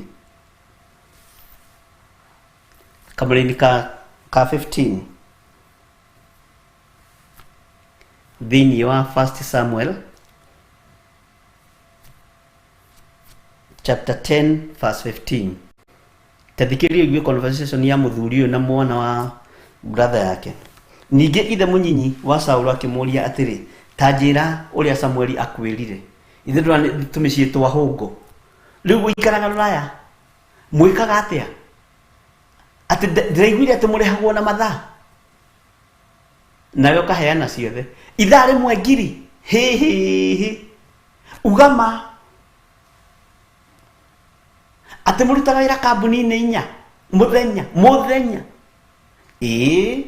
Kamũraini ka 15 thĩinĩ wa 1 Samuel chapter 10 verse 15. Ta thikĩrĩria ũigue conversation ya mũthuri ũyũ na mwana wa brother yake. Ningĩ ithe mũnyinyi wa Saũlũ akĩmũũria atĩrĩ, ta njĩra ũrĩa Samueli akwĩrire. Ithe ndũrona nĩ tũmĩciĩ twa hũngũ. Rĩu gũikaraga rũraya mwĩkaga atĩa? Atĩ ndĩraiguire atĩ mũrĩhagwo na mathaa. Nawe ũkaheana ciothe. Ithaa rĩmwe ngiri. Hĩhĩhĩ. Uga ma. Atĩ mũrutaga wĩra kambuni-inĩ inya mũthenya mũthenya. Ĩĩ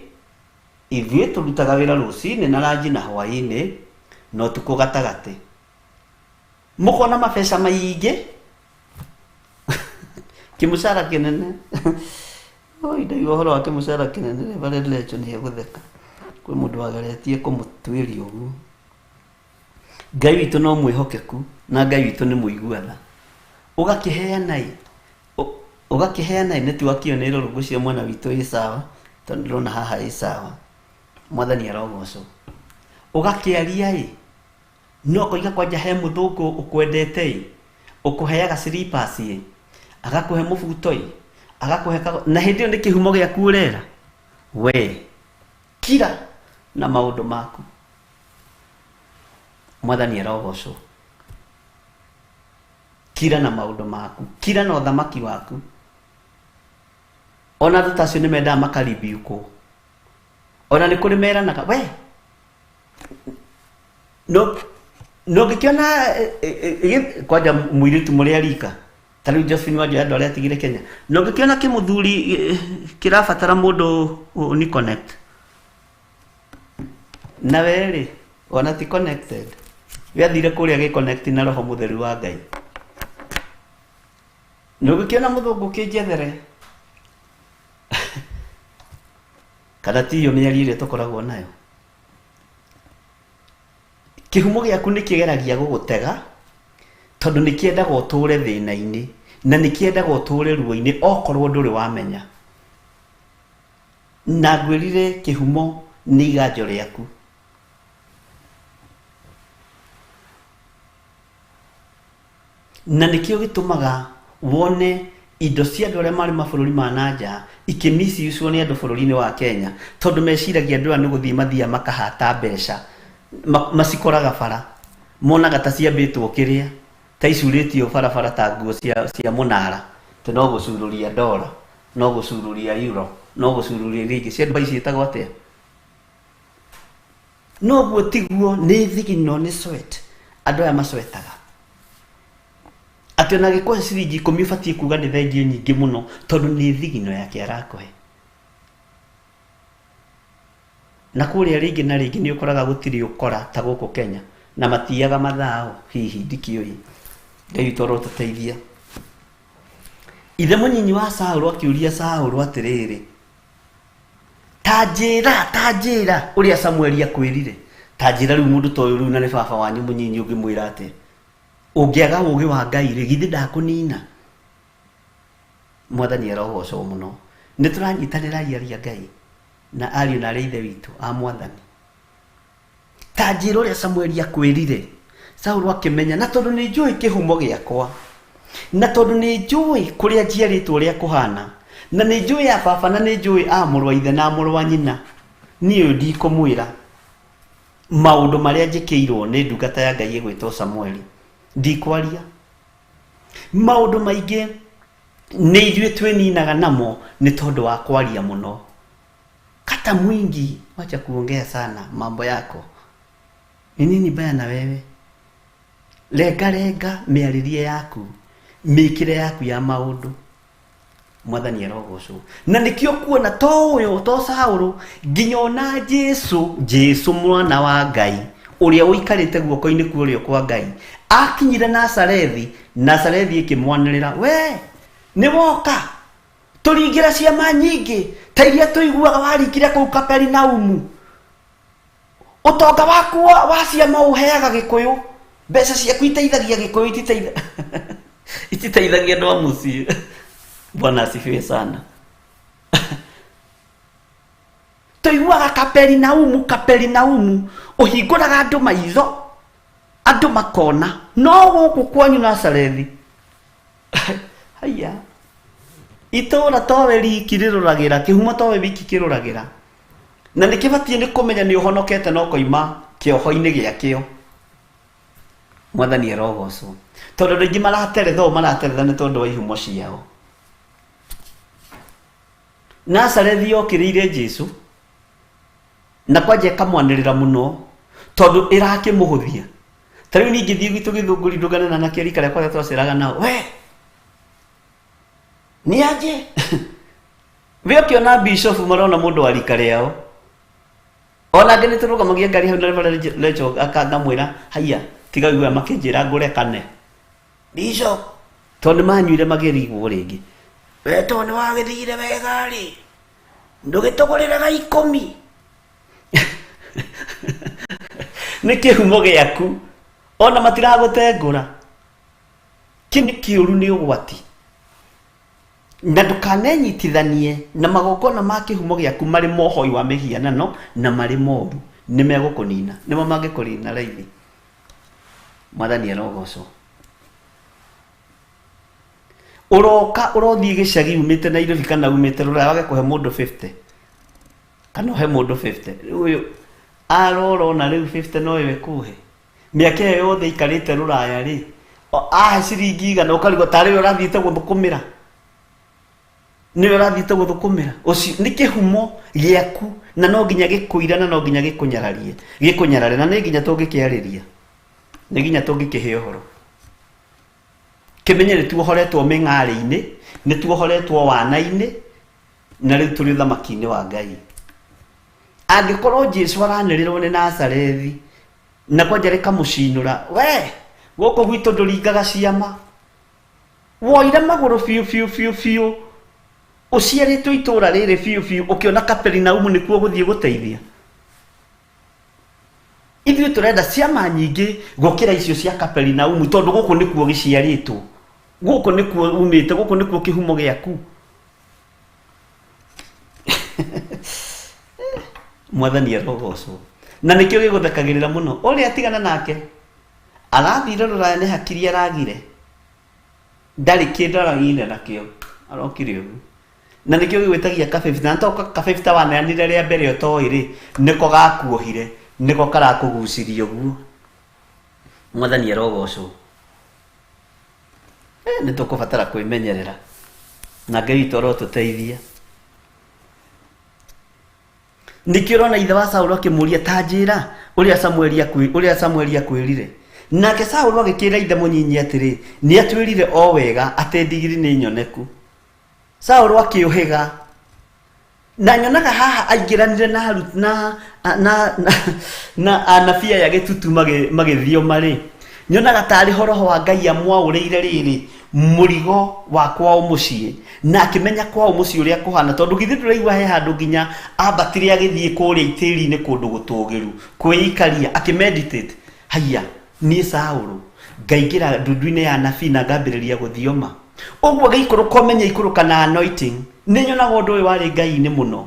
ithuĩ tũrutaga wĩra rũcinĩ na ranji na hwaĩ-inĩ na ũtukũ gatagatĩ. Mũkona mabeca maingĩ kĩmũcara kĩnene. Oi ndaigua ũhoro wa kĩmũcara kĩnene Reverend Lecho nĩ egũtheka. Kwĩ mũndũ wageretie kũmũtuĩria ũguo. Ngai witũ no mwĩhokeku na Ngai witũ nĩ mũigua tha. Ũgakĩheana ĩ, ũgakĩheana ĩ, network ĩyo nĩ ĩrorwo ngwĩciria mwena witũ ĩ sawa, tondũ ndĩrona haha ĩ sawa. Mwathani arogocwo. Ũgakĩaria ĩ, no ũkoiga kwanja he mũthũngũ ũkwendete ĩ, ũkũheaga slippers ĩ, agakũhe mũbuto ĩ, agakũhe kago, na hĩndĩ ĩyo nĩ kĩhumo gĩaku ũrera. We, kira na maũndũ maku. Mwathani arogocwo. Kira na maũndũ maku, kira na ũthamaki waku. Ona andũ ta acio nĩ mendaga makaribiũkwo. Ona nĩ kũrĩ meranaga, we, no no ngĩkĩona kwanja mũirĩtu mũrĩa rika ta rĩu Josephine Wanjoya andũ arĩa atigire Kenya no ngĩkĩona kĩmũthuri kĩrabatara mũndũ ni connect na we rĩ ona ti connected we athire kũrĩa gĩ connect na roho mũtheru wa Ngai no ngĩkĩona mũthũngũ kĩnjethere kana tiyo mĩario ĩrĩa tũkoragwo nayo. Kĩhumo gĩaku nĩ kĩgeragia gũgũtega tondũ nĩ kĩendaga ũtũre thĩna-inĩ na nĩ kĩendaga ũtũre ruo-inĩ okorwo ndũrĩ wamenya. Na ngwĩrire kĩhumo nĩ iganjo rĩaku. Na nĩkĩo gĩtũmaga wone indo cia andũ arĩa marĩ mabũrũri ma na nja ikĩmiciucwo nĩ andũ bũrũri-inĩ wa Kenya, tondũ meciragia andũ aya nĩ gũthiĩ mathiaga makahata mbeca, macikoraga bara, monaga ta ciambĩtwo kĩrĩa, ta icurĩtio barabara ta nguo cia mũnara, atĩ no gũcurũria dollar, no gũcurũria euro, no gũcurũria iria ingĩ, cia Dubai ciĩtagwo atĩa? No ũguo tiguo, nĩ thigino, nĩ sweat, andũ aya macwetaga. Atĩ ona agĩkũhe ciringi ikũmi ũbatiĩ kuga nĩ thengio nyingĩ mũno, tondũ nĩ thigino yake arakũhe. Na kũrĩa rĩngĩ na rĩngĩ nĩ ũkoraga gũtirĩ ũkora ta gũkũ Kenya, na matiaga mathao, hihi ndikĩũĩ. Ngai witũ arotũteithia. Ithe mũnyinyi wa Saũlũ akĩũria Saũlũ atĩrĩrĩ, ta njĩra, ta njĩra ũrĩa Samueli akwĩrire. Ta njĩra rĩu mũndũ ta ũyũ rĩu na nĩ baba wanyu mũnyinyi ũngĩmwĩra atĩa? Ũngĩaga ũũgĩ wa Ngai rĩ, githĩ ndakũnina? Mwathani arogocwo mũno. Nĩ tũranyitanĩra aria Ngai na ariũ na arĩ ithe witũ a Mwathani. Ta njĩra ũrĩa Samueli akwĩrire. Saũlũ akĩmenya, na tondũ nĩ njũĩ kĩhumo gĩakwa, na tondũ nĩ njũĩ kũrĩa njiarĩtwo ũrĩa kũhana, na nĩ njũĩ a baba na nĩ njũĩ a mũrũ wa ithe na mũrũ wa nyina, niĩ ũyũ ndikũmwĩra maũndũ marĩa njĩkĩirwo nĩ ndungata ya Ngai ĩgwĩtwo Samueli. Ndikwaria. Maũndũ maingĩ nĩ ithuĩ twĩninaga namo nĩ tondũ wa kwaria mũno. Kata mwingi, wacha kuongea sana mambo yako. Ni nini baya na wewe? Lenga lenga mĩarĩrie yaku, mĩkĩre yaku ya maũndũ. Mwathani arogocwo. Na nĩkĩo kuona to ũyũ to Saũlũ, nginya ona Jesu, Jesu mwana wa Ngai ũrĩa ũikarĩte guoko-inĩ kwa ũrĩo kwa Ngai, akinyire Nazarethi, Nazarethi ĩkĩmwanĩrĩra, we nĩ woka tũringĩra ciama nyingĩ ta iria tũiguaga waringire kũu Kaperinaumu. Ũtonga waku wa ciama ũheaga Gĩkũyũ, mbeca ciaku iteithagia Gĩkũyũ, ititeithagia andũ a mũciĩ. Bwana asifiwe sana. Tũiguaga Kaperinaumu, Kaperinaumu, ũhingũraga andũ maitho, andũ makona, no gũkũ kwanyu Nazarethi, haiya, itũũra towe riki rĩrũragĩra, kĩhumo towe wiki kĩrũragĩra, na nĩ kĩbatiĩ nĩ kũmenya nĩ ũhonokete na ũkoima kĩoho-inĩ gĩakĩo. Mwathani arogocwo. Tondũ andũ aingĩ marateretha ũũ marateretha nĩ tondũ wa ihumo ciao. Nazarethi yokĩrĩire Jesu na kwanja ĩkamwanĩrĩra mũno tondũ ĩrakĩmũhũthia. Ta rĩu niĩ ingĩthiĩ gwitũ Gĩthũngũri ndũngane na anake a rika rĩakwa arĩa twaceraga nao, we nĩ anje we ũkĩona bishop marona mũndũ wa rika rĩao. Ona angĩ nĩ tũrũgamagia ngari hau na Reverend Rachel akangamwĩra haiya tiga wĩiguaga makĩnjĩra ngũre kane. Bishop tondũ nĩ manyuire makĩrigwo rĩngĩ. We tondũ nĩ wagĩthire wega rĩ, ndũgĩtũgũrĩre ga ikũmi. Nĩ kĩhumo gĩaku ona matiragũtengũra. Kĩu nĩ kĩũru, nĩ ũgwati. Na ndũkanenyitithanie na magongona ma kĩhumo gĩaku marĩ mohoi wa mĩhianano na marĩ moru, nĩ megũkũnina, nĩmo mangĩkũnina raithi. Mwathani arogocwo. Ũroka ũrothiĩ gĩcagi umĩte Nairobi kana umĩte Rũraya wage kũhe mũndũ 50 kana ũhe mũndũ 50. Rĩu ũyũ arora ona rĩu 50 noyo ĩkũhe. Mĩaka ĩyo yothe aikarĩte Rũraya rĩ, ahe ciringi igana ũkarigwo tarĩ we ũrathiĩte gũthũkũmĩra. Nĩwe ũrathiĩte gũthũkũmĩra. Ũcio nĩ kĩhumo gĩaku na no nginya gĩkũire na no nginya gĩkũnyararie. Gĩkũnyarare na nĩ nginya tũngĩkĩarĩria. Nĩ nginya tũngĩkĩhe ũhoro. Kĩmenye nĩ tuohoretwo mĩng'arĩ-inĩ, nĩ tuohoretwo wana-inĩ, na rĩu tũrĩ ũthamaki-inĩ wa Ngai. Angĩkorwo Jesu aranĩrĩrwo nĩ Nazarethi na kwanja rĩkamũcinũra, we gũkũ gwitũ ndũringaga ciama, woire magũrũ biũ biũ biũ biũ, ũciarĩtwo itũũra rĩrĩ biũ biũ, ũkĩona Kaperinaumu nĩkuo gũthiĩ gũteithia. Ithuĩ tũrenda ciama nyingĩ gũkĩra icio cia Kaperinaumu, tondũ gũkũ nĩkuo gĩciarĩtwo, gũkũ nĩkuo umĩte, gũkũ nĩkuo kĩhumo gĩaku. Mwathani arogocwo. Na nĩkĩo gĩgũthekagĩrĩra mũno. Ũrĩa tigana nake arathire Rũraya nĩ hakiri aragire, ndarĩ kĩndũ aragire nakĩo, arokire ũguo. Na nĩkĩo gĩgwĩtagia kabĩbita, na to kabĩbita waneanire rĩa mbere ũtoĩ rĩ, nĩko gakuohire, nĩko karakũgucirie ũguo. Mwathani arogocwo. Nĩ tũkũbatara kwĩmenyerera na Ngai witũ arotũteithia. Nĩkĩo ũrona ithe wa Saũlũ akĩmũria, ta njĩra ũrĩa Samueli ũrĩa Samueli akwĩrire. Nake Saũlũ agĩkĩra ithe mũnyinyi atĩrĩ, nĩ atwĩrire o wega atĩ ndigiri nĩ nyoneku. Saũlũ akĩũhĩga. Na nyonaga haha aingĩranire na na na na, na anabii aya gĩtutu magĩthioma rĩ, nyonaga tarĩ ho roho wa Ngai amwaũrĩire rĩrĩ mũrigo wa kwao mũciĩ, na akĩmenya kwao mũciĩ ũrĩa kũhana, tondũ githĩ ndũraigua he handũ nginya ambatire agĩthiĩ kũrĩa itĩri-inĩ kũndũ gũtũgĩru kwĩikaria akĩmeditate, haiya niĩ Saũlũ ngaingĩra ndundu-inĩ ya anabii na ngambĩrĩria gũthioma ũguo. Gĩikũrũka ũmenye ikũrũka na anointing. Nĩ nyonaga ũndũ ũyũ warĩ Ngai-inĩ mũno.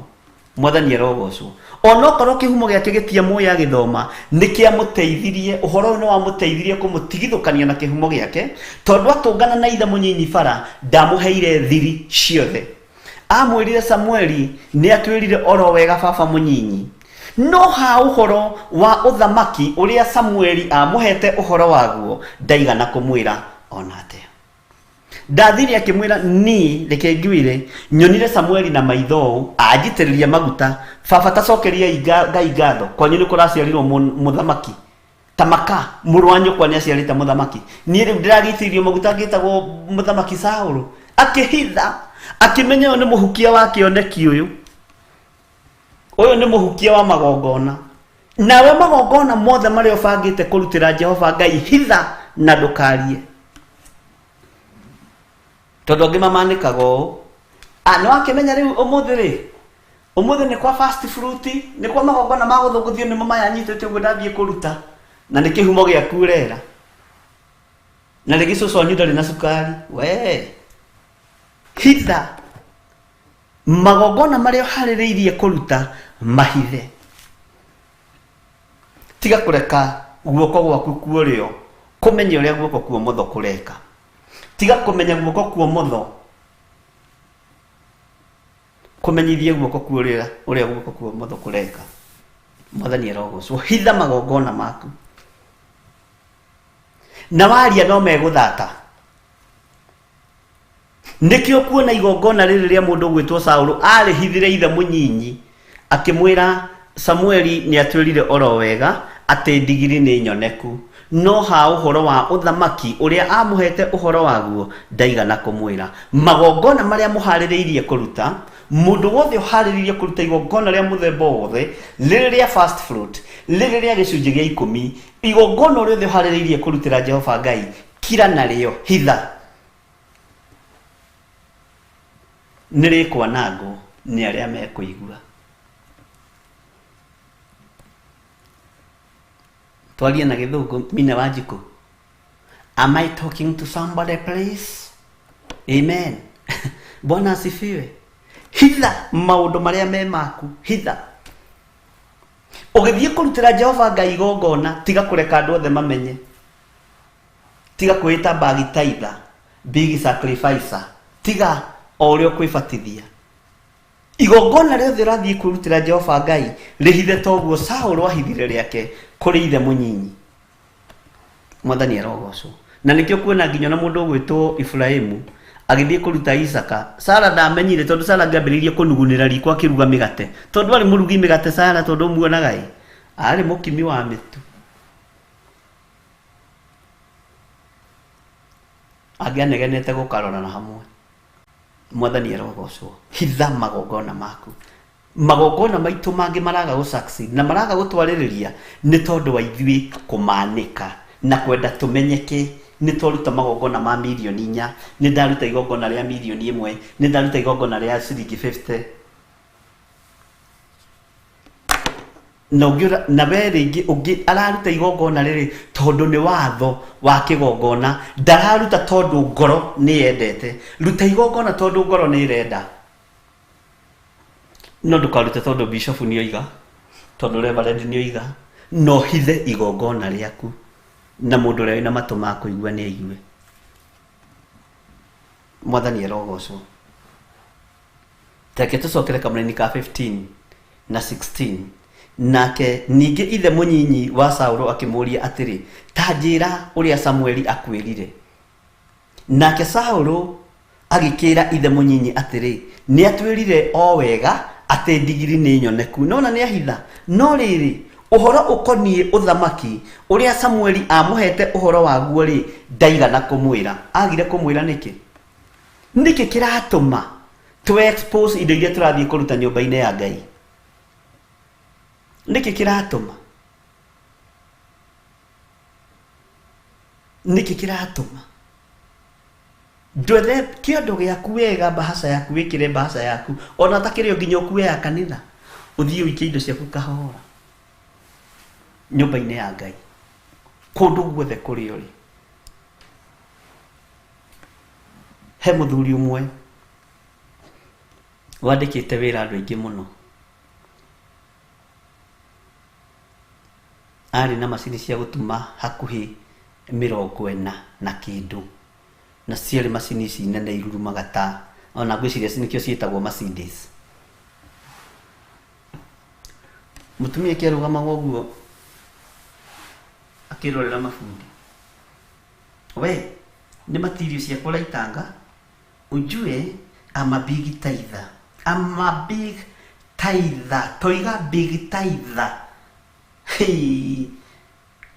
Mwathani arogocwo. Onokorwo kĩhumo gĩake gĩtiamũĩ agĩthoma, nĩ kĩamũteithirie, ũhoro ũyũ nĩ wamũteithirie kũmũtigithũkania na kĩhumo gĩake, tondũ atũngana na ithe mũnyinyi bara, ndamũheire thiri ciothe. Amwĩrire Samueli nĩ atwĩrire oro wega baba mũnyinyi. No ha ũhoro wa ũthamaki ũrĩa Samueli amũhete ũhoro waguo, ndaigana kũmwĩra ona atĩa. Ndathire akĩmwĩra, niĩ reke ngwĩre, nyonire Samueli na maitho ũũ, anjitĩrĩria maguta. Baba ta cokeriai Ngai ngatho, kwanyu nĩ kũraciarirwo mũthamaki. Ta maka, mũrũ wa nyũkwa nĩ aciarĩte mũthamaki. Niĩ rĩu ndĩragĩitĩrĩrio maguta ngĩtagwo mũthamaki Saũlũ. Akĩhitha. Akĩmenya ũyũ nĩ mũhukia wa kĩoneki ũyũ. Ũyũ nĩ mũhukia wa magongona. Nawe magongona mothe marĩa ũbangĩte kũrutĩra Jehova Ngai hitha na ndũkarie. Tondũ angĩ mamanĩkaga ũũ. Ah, nĩ wakĩmenya rĩu ũmũthĩ rĩ, ũmũthĩ nĩ kwa first fruit, nĩ kwa magongona ma gũthũngũthio nĩmo maya nyitĩte ũguo ndathiĩ kũruta. Na nĩ kĩhumo gĩaku ũrera. Na rĩngĩ cũcũ wanyu ndarĩ na cukari. We. Hitha magongona marĩa ũharĩrĩirie kũruta mahithe. Tiga kũreka guoko gwaku kuorĩo kũmenye ũrĩa guoko kwa ũmotho kũreka. Tiga kũmenya guoko kwa ũmotho kũmenyithie guoko kwa ũrĩa ũrĩa guoko kwa ũmotho kũreka. Mwathani arogocwo. Hitha magongona maku. Na waria no megũthata. Nĩkĩo kuona igongona rĩrĩ rĩa mũndũ ũgwĩtwo Saũlũ arĩhithire ithe mũnyinyi akĩmwĩra Samueli nĩatwĩrire oro wega atĩ ndigiri nĩ nyoneku, no ha ũhoro wa ũthamaki ũrĩa aamũheete ũhoro waguo ndaigana kũmwĩra. Magongona marĩa mũhaarĩrĩirie kũruta, mũndũ wothe ũhaarĩrĩirie kũruta igongona rĩa mũthemba o wothe, rĩrĩ rĩa first fruit, rĩrĩ rĩa gĩcunjĩ gĩa ikũmi, igongona o rĩothe ũhaarĩrĩirie kũrutĩra Jehova Ngai, kira narĩo, hitha. Nĩ rĩkwanangwo nĩ arĩa mekũigua. Twarie na gĩthũngũ Mina Wanjikũ. Am I talking to somebody please? Amen. Bwana asifiwe. Hitha maũndũ marĩa me maku, hitha. Ũgĩthiĩ kũrutĩra Jehova Ngai igongona, tiga kũreka andũ othe mamenye. Tiga kwĩĩta bag tither, big sacrificer. Tiga o ũrĩa ũkwĩbatithia. Igongona rĩothe ũrathiĩ kwĩrutĩra Jehova Ngai, rĩhithe ta ũguo Saũlũ ahithire rĩake kũrĩ ithe mũnyinyi. Mwathani arogocwo. Na nĩkĩo kuona nginya ona mũndũ ũgwĩtwo Iburahimu agĩthiĩ kũruta Isaka, Sara ndamenyire tondũ Sara angĩambĩrĩirie kũnugunĩra riko akĩruga mĩgate. Tondũ arĩ mũrugi mĩgate Sara tondũ ũmuonaga ĩ, arĩ mũkimi wa mĩtu. Angĩanegenete gũkarora na hamwe. Mwathani arogocwo. Hitha magongona maku. Magongona maitũ mangĩ maraga gũ succeed na maraga gũtwarĩrĩria nĩ tondũ wa ithuĩ kũmanĩka na kwenda tũmenyeke nĩ twaruta magongona ma mirioni inya, nĩ ndaruta igongona rĩa mirioni ĩmwe, nĩ ndaruta igongona rĩa ciringi 50. Na ũngĩ na we rĩngĩ ũngĩ araruta igongona rĩrĩ tondũ nĩ watho wa kĩgongona, ndararuta tondũ ngoro nĩ yendete. Ruta igongona tondũ ngoro nĩ ĩrenda. No ndũkarute tondũ bishop nĩ oiga, tondũ reverend nĩ oiga, na ũhithe igongona rĩaku na mũndũ ũrĩa wĩna matũ ma kũigua nĩ aigue. Mwathani arogocwo. Reke tũcokere kamũraini ka 15 na 16. Nake ningĩ ithe mũnyinyi wa Saũlũ akĩmũũria atĩrĩ, Ta njĩĩra ũrĩa Samueli akwĩrire. Nake Saũlũ agĩkĩĩra ithe mũnyinyi atĩrĩ, Nĩatwĩrire o wega atĩ ndigiri nĩ nyoneku. Nĩwona nĩahitha. No rĩrĩ, ũhoro ũkoniĩ ũthamaki ũrĩa Samueli aamũheete ũhoro waguo-rĩ, ndaigana kũmwĩra. Aagire kũmwĩra nĩkĩ? Nĩkĩ kĩratũma tũ expose indo iria tũrathiĩ kũruta nyũmba-inĩ ya Ngai? Nĩkĩ kĩratũma? Nĩkĩ kĩratũma? Ndwethe kĩondo gĩaku wega, mbahaca yaku wĩkĩre mbahaca yaku, ona ũtakĩrĩ o nginya ũkue ya kanitha, ũthiĩ ũikie indo ciaku kahora nyũmba-inĩ ya Ngai, kũndũ guothe kũrĩa ũrĩ. He mũthuri ũmwe wandĩkĩte wĩra andũ aingĩ mũno. Arĩ na macini cia gũtuma hakuhĩ mĩrongo ĩna na kĩndũ. Na ciarĩ macini ici nene irurumaga ta, ona ngwĩciria nĩkĩo ciĩtagwo Mercedes. Mũtumia akĩarũgamaga ũguo akĩrorera mabundi. We nĩ material ciakwa ũraitanga ujue I'm a big tither I'm a big tither toiga big tither Hii.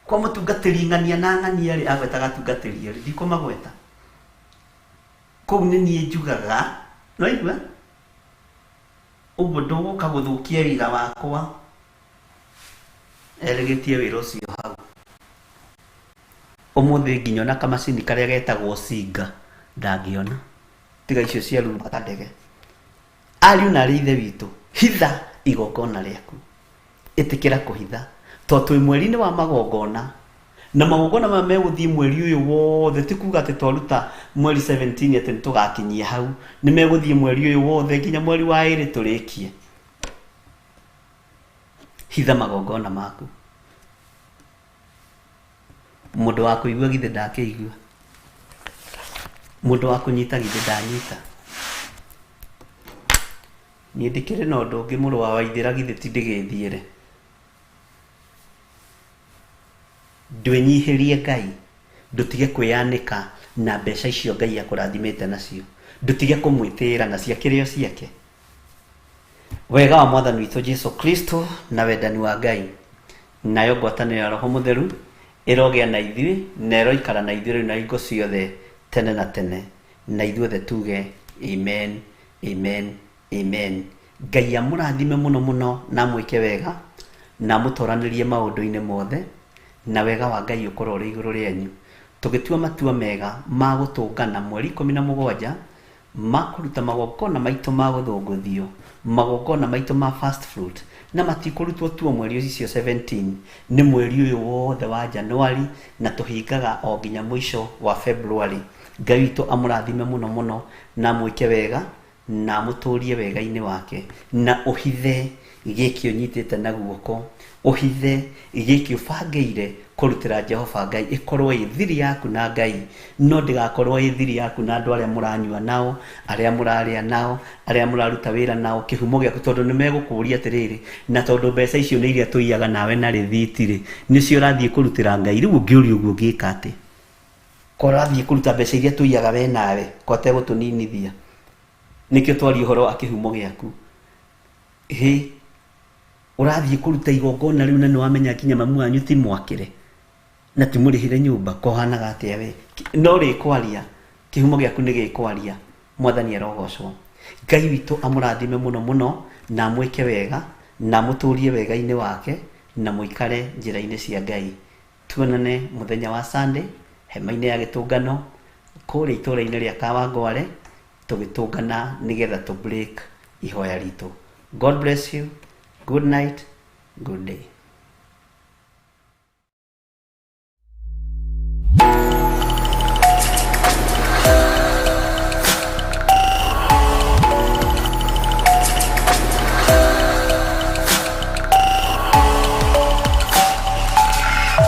Kwa mũtungatĩri ng'ania na ng'ania rĩ agwetaga atungatĩri erĩ ndikũmagweta kũu nĩ niĩ njugaga Nĩwaigua? Ũguo ndũgũka gũthũkia wĩra wakwa. Erĩgĩtie wĩra ũcio hau. Ũmũthĩ nginya ona kamacini karĩa getagwo singa ndangĩona. Tiga icio cia ruru ta ndege. Ariũ na arĩ ithe witũ, hitha igongona rĩaku. Ĩtĩkĩra kũhitha. Tondũ twĩ mweri-inĩ wa magongona, na magongona maya megũthiĩ mweri ũyũ wothe, ti kuga atĩ twaruta mweri 17 atĩ nĩtũgakinyia hau. Nĩ megũthiĩ mweri ũyũ wothe nginya mweri wa 2 tũrĩkie. Hitha magongona maku. Mũndũ wa kũigua githĩ ndakĩigua? Mũndũ wa kũnyita githĩ ndanyita? Niĩ ndĩkĩrĩ na ũndũ ũngĩ mũrũ wa Waithĩra githĩ ti ndĩgĩthiĩre? Ndwĩnyihĩrie Ngai, ndũtige kwĩyanĩka na mbeca icio Ngai akũrathimĩte nacio, ndũtige kũmwĩtĩĩra na ciakĩrĩ o ciake. Wega wa Mwathani witũ Jesu Kristo na wendani wa Ngai nayo ngwatanĩro ya Roho Mũtheru ĩrogĩa na ithuĩ na ĩroikara na ithuĩ rĩu na hingo ciothe tene na tene. Na ithuothe tuge amen, amen, amen. Ngai amũrathime mũno mũno na amwĩke wega na amũtoranĩrie maũndũ-inĩ mothe, na wega wa Ngai ũkorwo ũrĩ igũrũ rĩanyu. Tũgĩtua matua mega ma gũtũngana mweri 17 ma kũruta magongona maitũ ma gũthũngũthio, magongona maitũ ma first fruit, na matikũrutwo tu o mweri ũcio 17, nĩ mweri ũyũ wothe wa January, na tũhingaga o nginya mũico wa February. Ngai witũ amũrathime mũno mũno na amwĩke wega na amũtũrie wega-inĩ wake, na ũhithe gĩkĩ ũnyitĩte na guoko, ũhithe gĩkĩ ũbangĩire kũrutĩra Jehova Ngai, ĩkorwo ĩ thiri yaku na Ngai, no ndĩgakorwo ĩ thiri yaku na andũ arĩa mũranyua nao, arĩa mũrarĩa nao, arĩa mũraruta wĩra nao, kĩhumo gĩaku, tondũ nĩ megũkũria atĩrĩrĩ, na tondũ mbeca icio nĩ iria tũiyaga nawe na rĩthiti-rĩ, nĩcio ũrathiĩ kũrutĩra Ngai. Rĩu ũngĩũrio ũguo ũngĩka atĩa? Ko ũrathiĩ kũruta mbeca iria tũiyaga we nawe, ko ategũtũninithia? Nĩkĩo twaria ũhoro wa kĩhumo gĩaku. Hĩ, ũrathiĩ kũruta igongona rĩu na nĩwamenya nginya mamu wanyu ti mwakĩre na ti mũrĩhĩre nyũmba, kohanaga atĩa we? No rĩkwaria, kĩhumo gĩaku nĩ gĩkwaria. Mwathani arogocwo. Ngai witũ amũrathime mũno mũno na amwĩke wega na amũtũrie wega-inĩ wake na mũikare njĩra-inĩ cia Ngai. Tuonane mũthenya wa Sunday hema-inĩ ya gĩtũngano kũrĩa itũũra-inĩ rĩa Kawangware, tũgĩtũngana nĩgetha tũ break ihoya ritũ. God bless you. Good night. Good day.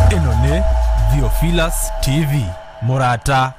Ĩno nĩ Theophilus TV, mũrata.